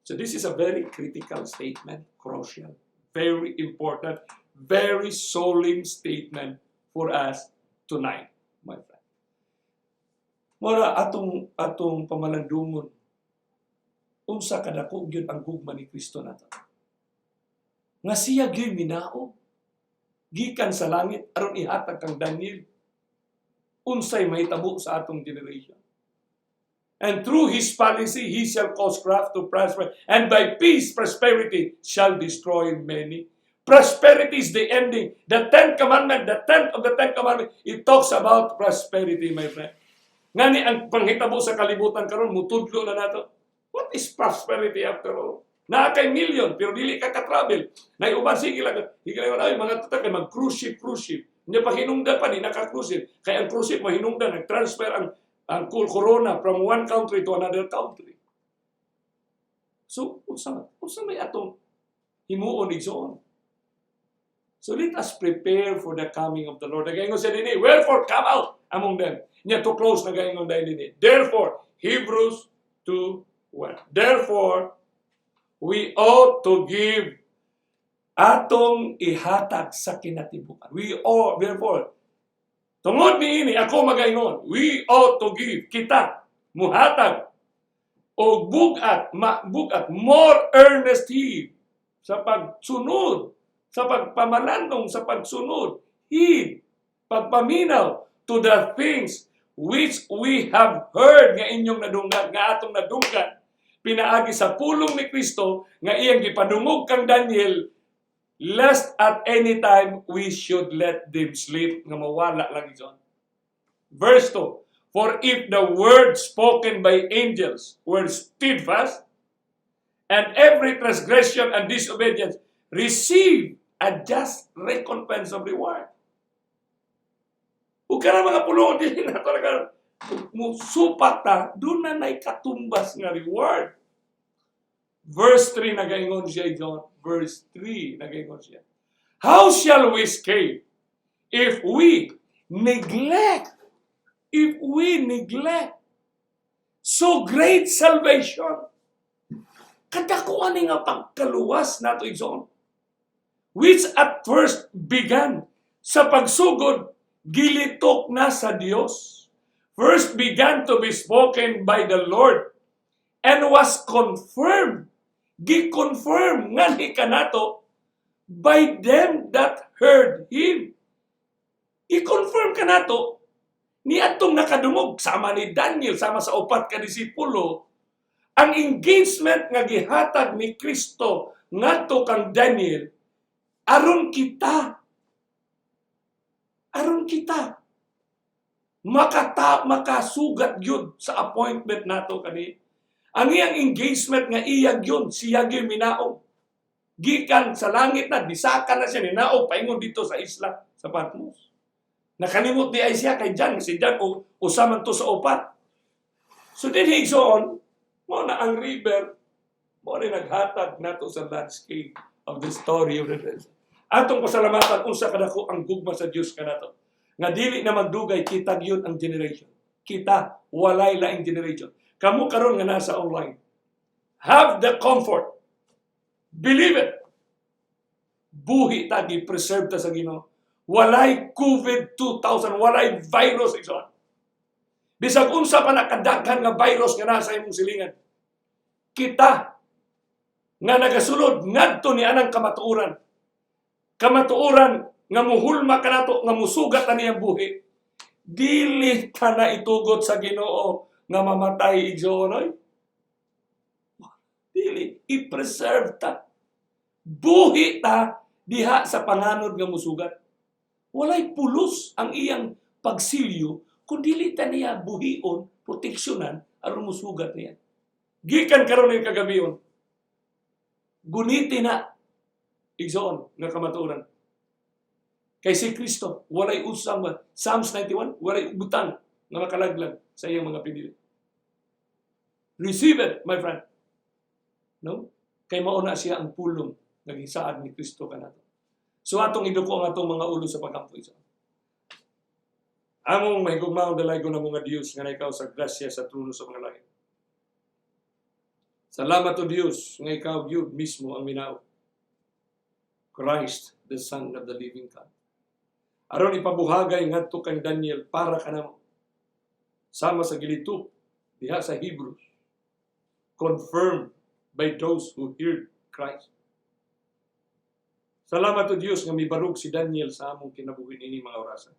So this is a very critical statement, crucial, very important, very solemn statement for us tonight, my friend. Mura atong pamalandungon unsa kadako gyud ang gugma ni Kristo nato. Nga siya gyud minaog gikan sa langit aron ihatag kang Daniel unsay mahitabo sa atong generation. "And through his policy he shall cause craft to prosper, and by peace prosperity shall destroy many." Prosperity is the ending. The Tenth Commandment, the 10th of the Ten Commandment, it talks about prosperity, my friend. Ngani ang panghitabo sa kalibutan karon mutudlo na nato. What is prosperity after all? Naa kay million pero dili ka ka-travel. Nay uban sige lang ay mga tuta kay mag cruise ship, cruise ship. Nya pahinungdan pa di naka cruise ship. Kay ang cruise ship mahinungdan nag-transfer ang corona from one country to another country. So unsa may atong himuon, igsoon? So let us prepare for the coming of the Lord. Nagaingon siya dinhi, "Wherefore come out among them." Nya to close, nagaingon dahil dinhi. Therefore, Hebrews 2:1. Therefore, we ought to give, atong ihatag sa kinatibukan. We ought, therefore, tungod niini ako magaingon, we ought to give, kita, muhatag, o bugat, bugat, more earnest heed sa pagsunod, sa pagpamalandong, sa pagsunod, heed, pagpaminaw to the things which we have heard, nga inyong nadunggan, nga atong nadunggan, pinaagi sa pulong ni Kristo nga iyang gipadungog kang Daniel, lest at any time we should let them sleep, nga mawala lang yun. Verse 2, "For if the word spoken by angels were steadfast, and every transgression and disobedience receive a just recompense of reward." Ug kana mga pulong dili na talaga musupak ta, duna na katumbas nga reward. Verse 3 nagaingon siya, John. Verse 3 nagaingon siya. "How shall we escape if we neglect so great salvation?" Kadako ani nga pagkaluwas nato, igsoon. "Which at first began," sa pagsugod gilitok na sa Dios. "First began to be spoken by the Lord and was confirmed." Gi-confirm ngani kanato "by them that heard him." I-confirm kanato ni atong nakadungog sama ni Daniel, sama sa upat ka disipulo, ang engagement nga gihatag ni Kristo ngadto kang Daniel aron kita makasugat gyud sa appointment nato kani. Ang iyang engagement nga iya gyud, siya gyud minaog gikan sa langit na disakan na siya, ninaog paingon dito sa isla sa Patmos. Nakalimot di ay siya kay John, si John o usa man to sa upat. So dinhi, igsoon, mao na ang river, mao ni naghatag nato sa landscape of the story of the redemption. Atong pasalamatan unsa kadako ang gugma sa Dios kanato. Nga dili na magdugay, kita gyud ang generation. Kita walay laing generation. Kamo karon nga nasa online. Have the comfort. Believe it. Buhi ta, gi-preserve ta sa Ginoo. Walay COVID 2000, walay virus, igsoon. Bisag unsa pa nakadaghan nga virus nga nasa imong silingan. Kita nga nagasulod ngadto ni anang kamatuoran. Kamatuoran nga muhulma kanato, nga musugat na niyang buhi. Dili ta na itugot sa Ginoo nga mamatay, igsoon oy. Dili i-preserve ta. Buhi ta diha sa panganod nga musugat. Walay pulos ang iyang pagsilyo kung dili ta niya buhion, proteksyonan aron musugat niya. Gikan karon ning kagabion. Guniti na. , igsoon, nga kamatuoran. Kay si Kristo, walay usang, Psalms 91, walay butang nga makalaglag sa iyang mga pinili. Receive it, my friend. No? Kay mao na siya ang pulong nga gisaad ni Kristo kanato. So atong iduko ang atong mga ulo sa pagampo, igsoon. Among mahigugmaong dalaygon na mga Diyos nga ikaw sa grasya sa trono sa mga langit. Salamat, O Diyos, nga ikaw gyud mismo ang minaok, Christ, the Son of the living God, aron ipabuhagay ngadto kang Daniel para kanamo. Sama sa gilitup diha sa Hebrews, confirmed by those who heard Christ. Salamat, O Diyos, nga mibarog si Daniel sa among kinabuhi niini mga orasan.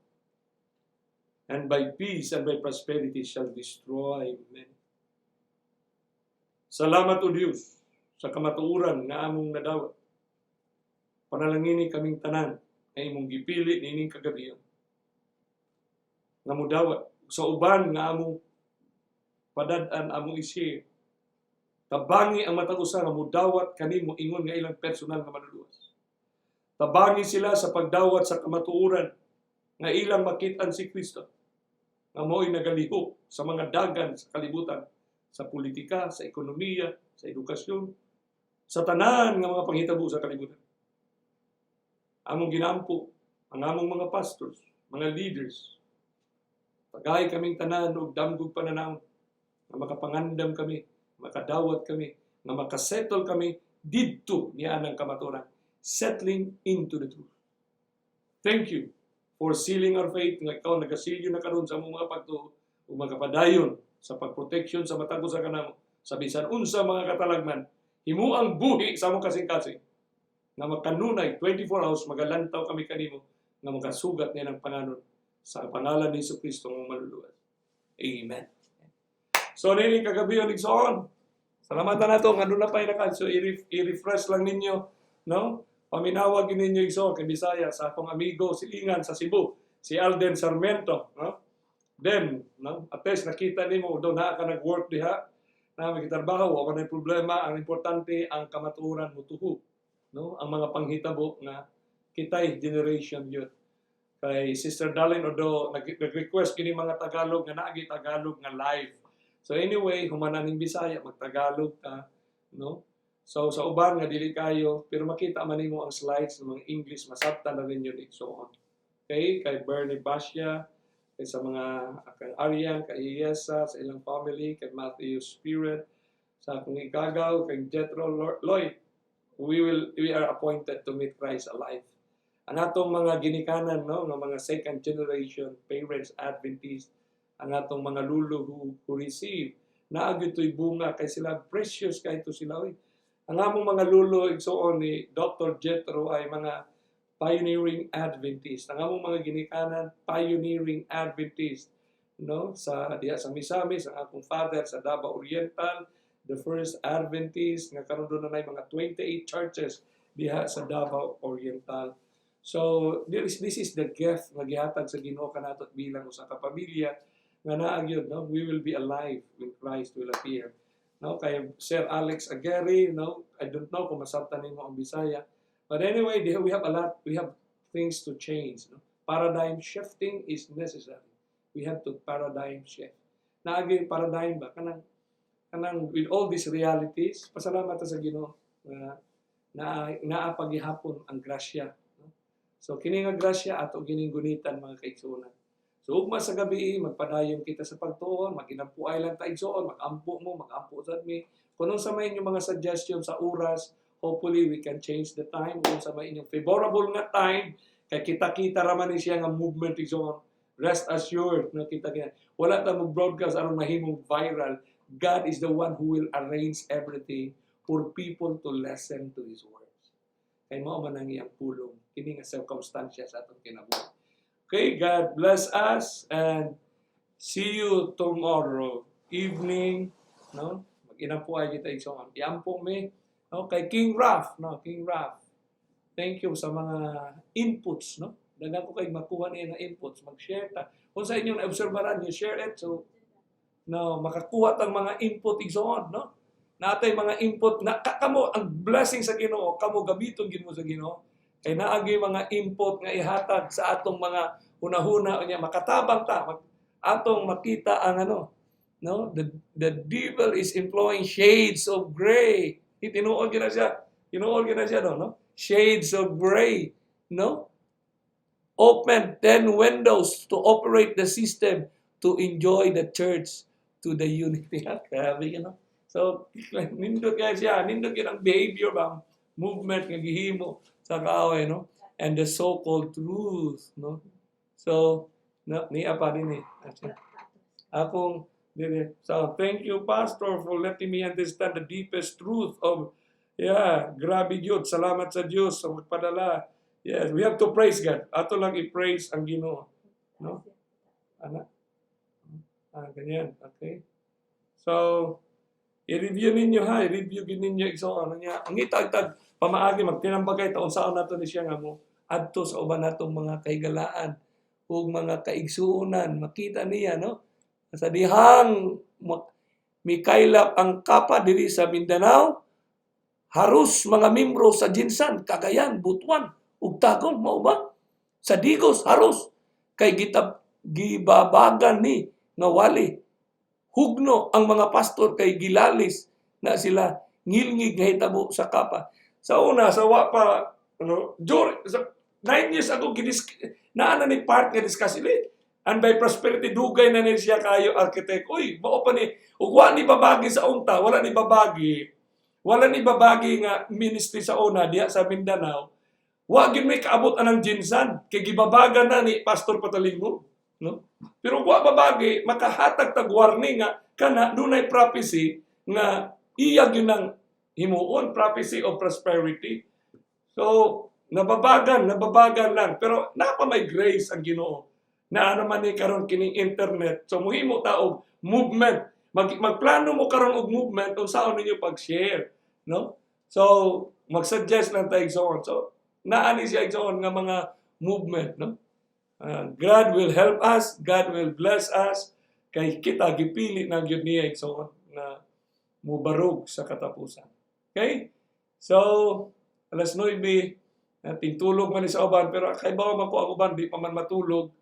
And by peace and by prosperity shall destroy many. Salamat, O Diyos, sa kamatuoran nga among nadawat. Panalangini kaming tanan nga imong gipili niining kagabi nga mudawat sa uban nga among padad-an, among i-share. Tabangi ang matag usa nga mudawat kanimo ingon nga ilang personal nga manluluwas. Tabangi sila sa pagdawat sa kamatuoran nga ilang makit-an si Kristo nga mao'y nagalihok sa mga dagan sa kalibutan, sa politika, sa ekonomiya, sa edukasyon, sa tanan nga mga panghitabo sa kalibutan. Among ginampo ang among mga pastors, mga leaders. Tagay kaming tanan og damgog pananaw nga makapangandam kami, makadawat kami, nga makasettle kami didto niya ang kamatuoran. Settling into the truth. Thank you for sealing our faith nga ikaw nagasilyo na karon sa among mga pagtuo ug makapadayon sa pagproteksyon sa matag usa kanamo sa bisan unsa mga katalagman. Himuang buhi sa among kasing-kasing nga makanunay 24 hours magalantaw kami kanimo nga makasugat niya ng panganon sa pangalan ni Hesus Kristo nga maluluwas. Amen. So nini kagabi, igsoon. Salamat na nato nga aduna pa naka, so i-refresh lang ninyo, no? Paminawag ninyo, igsoon, kay Bisaya sa akong amigo silingan sa Cebu, si Alden Sarmiento, no? Then, no? At least nakita nimo do naa ka nag-work diha na may trabaho, wala na problema, ang importante ang kamatuoran motuho, no? Ang mga panghitabo nga kitay generation yun. Kay Sister Darlene Odo, nag-request kini mga Tagalog nga naagi Tagalog nga live. So anyway, human ning Bisaya, magtagalog ka, no? So sa uban nga dili kayo, pero makita man nimo ang slides ng mga English, masabtan na rin yun, so on. Okay, kay Bernie Basya, kay sa mga kay Arian, kay Iesa, sa ilang family, kay Matthew Spirit, sa akong igagaw, kay Jethro Lloyd. We are appointed to meet Christ alive. Ang atong mga ginikanan, no, nga mga second generation parents Adventist, ang atong mga lulo who receive naa gyud to'y bunga kay sila, precious kay to sila, oy. Ang among mga lulo, igsoon ni Dr. Jethro, ay mga pioneering Adventist. Ang among mga ginikanan, pioneering Adventist, no, sa diha sa Misamis. Ang akong father sa Davao Oriental, the first Adventist nga karon doon na mga 28 churches diha sa Davao Oriental. So this is the gift nga gihatag sa Ginoo kanato bilang usa ka pamilya nga naa gyud, no? We will be alive when Christ will appear, no? Kay Sir Alex Aguirre, no? I don't know kung masabtan nimo ang Bisaya, but anyway, we have a lot, we have things to change, no? Paradigm shifting is necessary. We have to paradigm shift. Naagi paradigm ba kanang with all these realities. Pasalamat ta sa Ginoo nga na naa pagihapon ang grasya, no? So kini nga grasya ato gining gunitan, mga kaigsuonan. So ugma sa gabi, magpadayon kita sa pagtuon, maginampuay lang ta, igsoon, magampo mo, magampo sad mi. Kung unsa may inyong mga suggestion sa oras, hopefully we can change the time kung sa may inyong favorable nga time kay kita-kita ra man ni siya nga movement, igsoon. Rest assured, no, kita kita. Wala ta mo broadcast aron mahimong viral. God is the one who will arrange everything for people to listen to His words. Kay mao man ang iyang pulong kini nga circumstansya sa atong kinabuhi. Okay, God bless us and see you tomorrow evening, no? Mag-inampuay kita, igsoon. Iampo mi, no, kay King Raf, no, King Raf. Thank you sa mga inputs, no? Daghan ko kay makuha niya nga inputs, mag-share ta. Kung sa inyong naobserbaran, you share it so no makakuha tang mga input, igsoon, no? Naa tay mga input na kamo ang blessing sa Ginoo, kamo gamiton gid mo sa Ginoo. Kay naa gyud mga input nga ihatag sa atong mga hunahuna unya makatabang ta atong makita ang ano, no, the devil is employing shades of gray. Tinuod gyud na siya. Tinuod gyud na siya, no? Shades of gray, no? Open 10 windows to operate the system to enjoy the church to the unity. Grabe yun, no? So, nindot kaya siya. Nindot yun ang behavior ba? Movement nga gihimo sa kaaway, no? And the so-called truth, no? So, no, niya pa rin eh. Akong, dili. So, thank you, Pastor, for letting me understand the deepest truth of, yeah, grabe yun. Salamat sa Diyos sa magpadala. Yes, we have to praise God. Ato lang i-praise ang Ginoo. No? Ana? Ah, ganyan. Okay. So, i-review ninyo ha, i-review gid ninyo so ano niya. Ang itagtag pamaagi magtinambagay taon saon nato ni siya nga mo adto sa uban natong mga kahigalaan ug mga kaigsuonan, makita niya, no, sa dihang mikaylap ang Kapa diri sa Mindanao, haros mga membro sa GenSan, Cagayan, Butuan ug Tagum. Mao ba sa Digos haros kay gitab gibabagan ni nga wali hugno ang mga pastor kay gilalis na sila ngilngig nga hitabo sa Kapa sa una sa wa pa ano during sa 9 years ago gidis naa na ni part nga discuss ili. And by prosperity dugay na ni siya kayo architect. Uy, mao pa ni ug wa ni babagi sa unta, wala ni babagi nga ministry sa una diha sa Mindanao. Wa gyud may kaabot anang GenSan kay gibabagan na ni Pastor Patalingo, no? Pero wa babagi makahatag tag warning nga kana dunay prophecy nga iya gyud nang himuon, prophecy of prosperity. So nababagan, nababagan lang, pero napa may grace ang Ginoo. Na ano man ni karon kining internet. So muhimo ta og movement. Magplano mo karon og movement unsaon ninyo pag-share, no? So mag-suggest lang tayo igsoon. So naa ni siya igsoon nga mga movement, no? God will help us, God will bless us kay kita gipili na gyud niya igsoon na mubarog sa katapusan. Okay? So alas 9 na tingtulog man ni sa uban, pero kay bawa man ko ang uban di pa man matulog,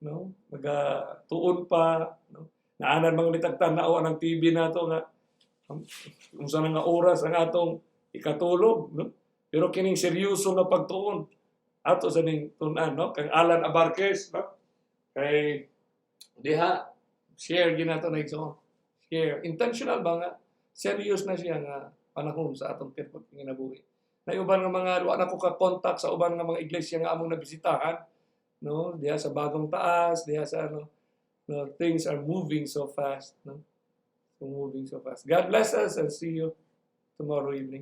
no, magatuon pa, no, naanan mga litagtan na ang TV nato nga unsa na nga oras ang atong ikatulog, no, pero kining seryoso nga pagtuon ato sa ning tun-an, no, kang Alan Abarquez, no, kay diha share ginato na igsoon, share intentional ba nga serious na siya nga panahon sa atong kinabuhi na uban nga mga wa na ko ka contact sa uban nga mga iglesia nga among nabisitahan, no, diha sa Bagong Taas, diha sa ano, no. Things are moving so fast, no? So moving so fast. God bless us and see you tomorrow evening.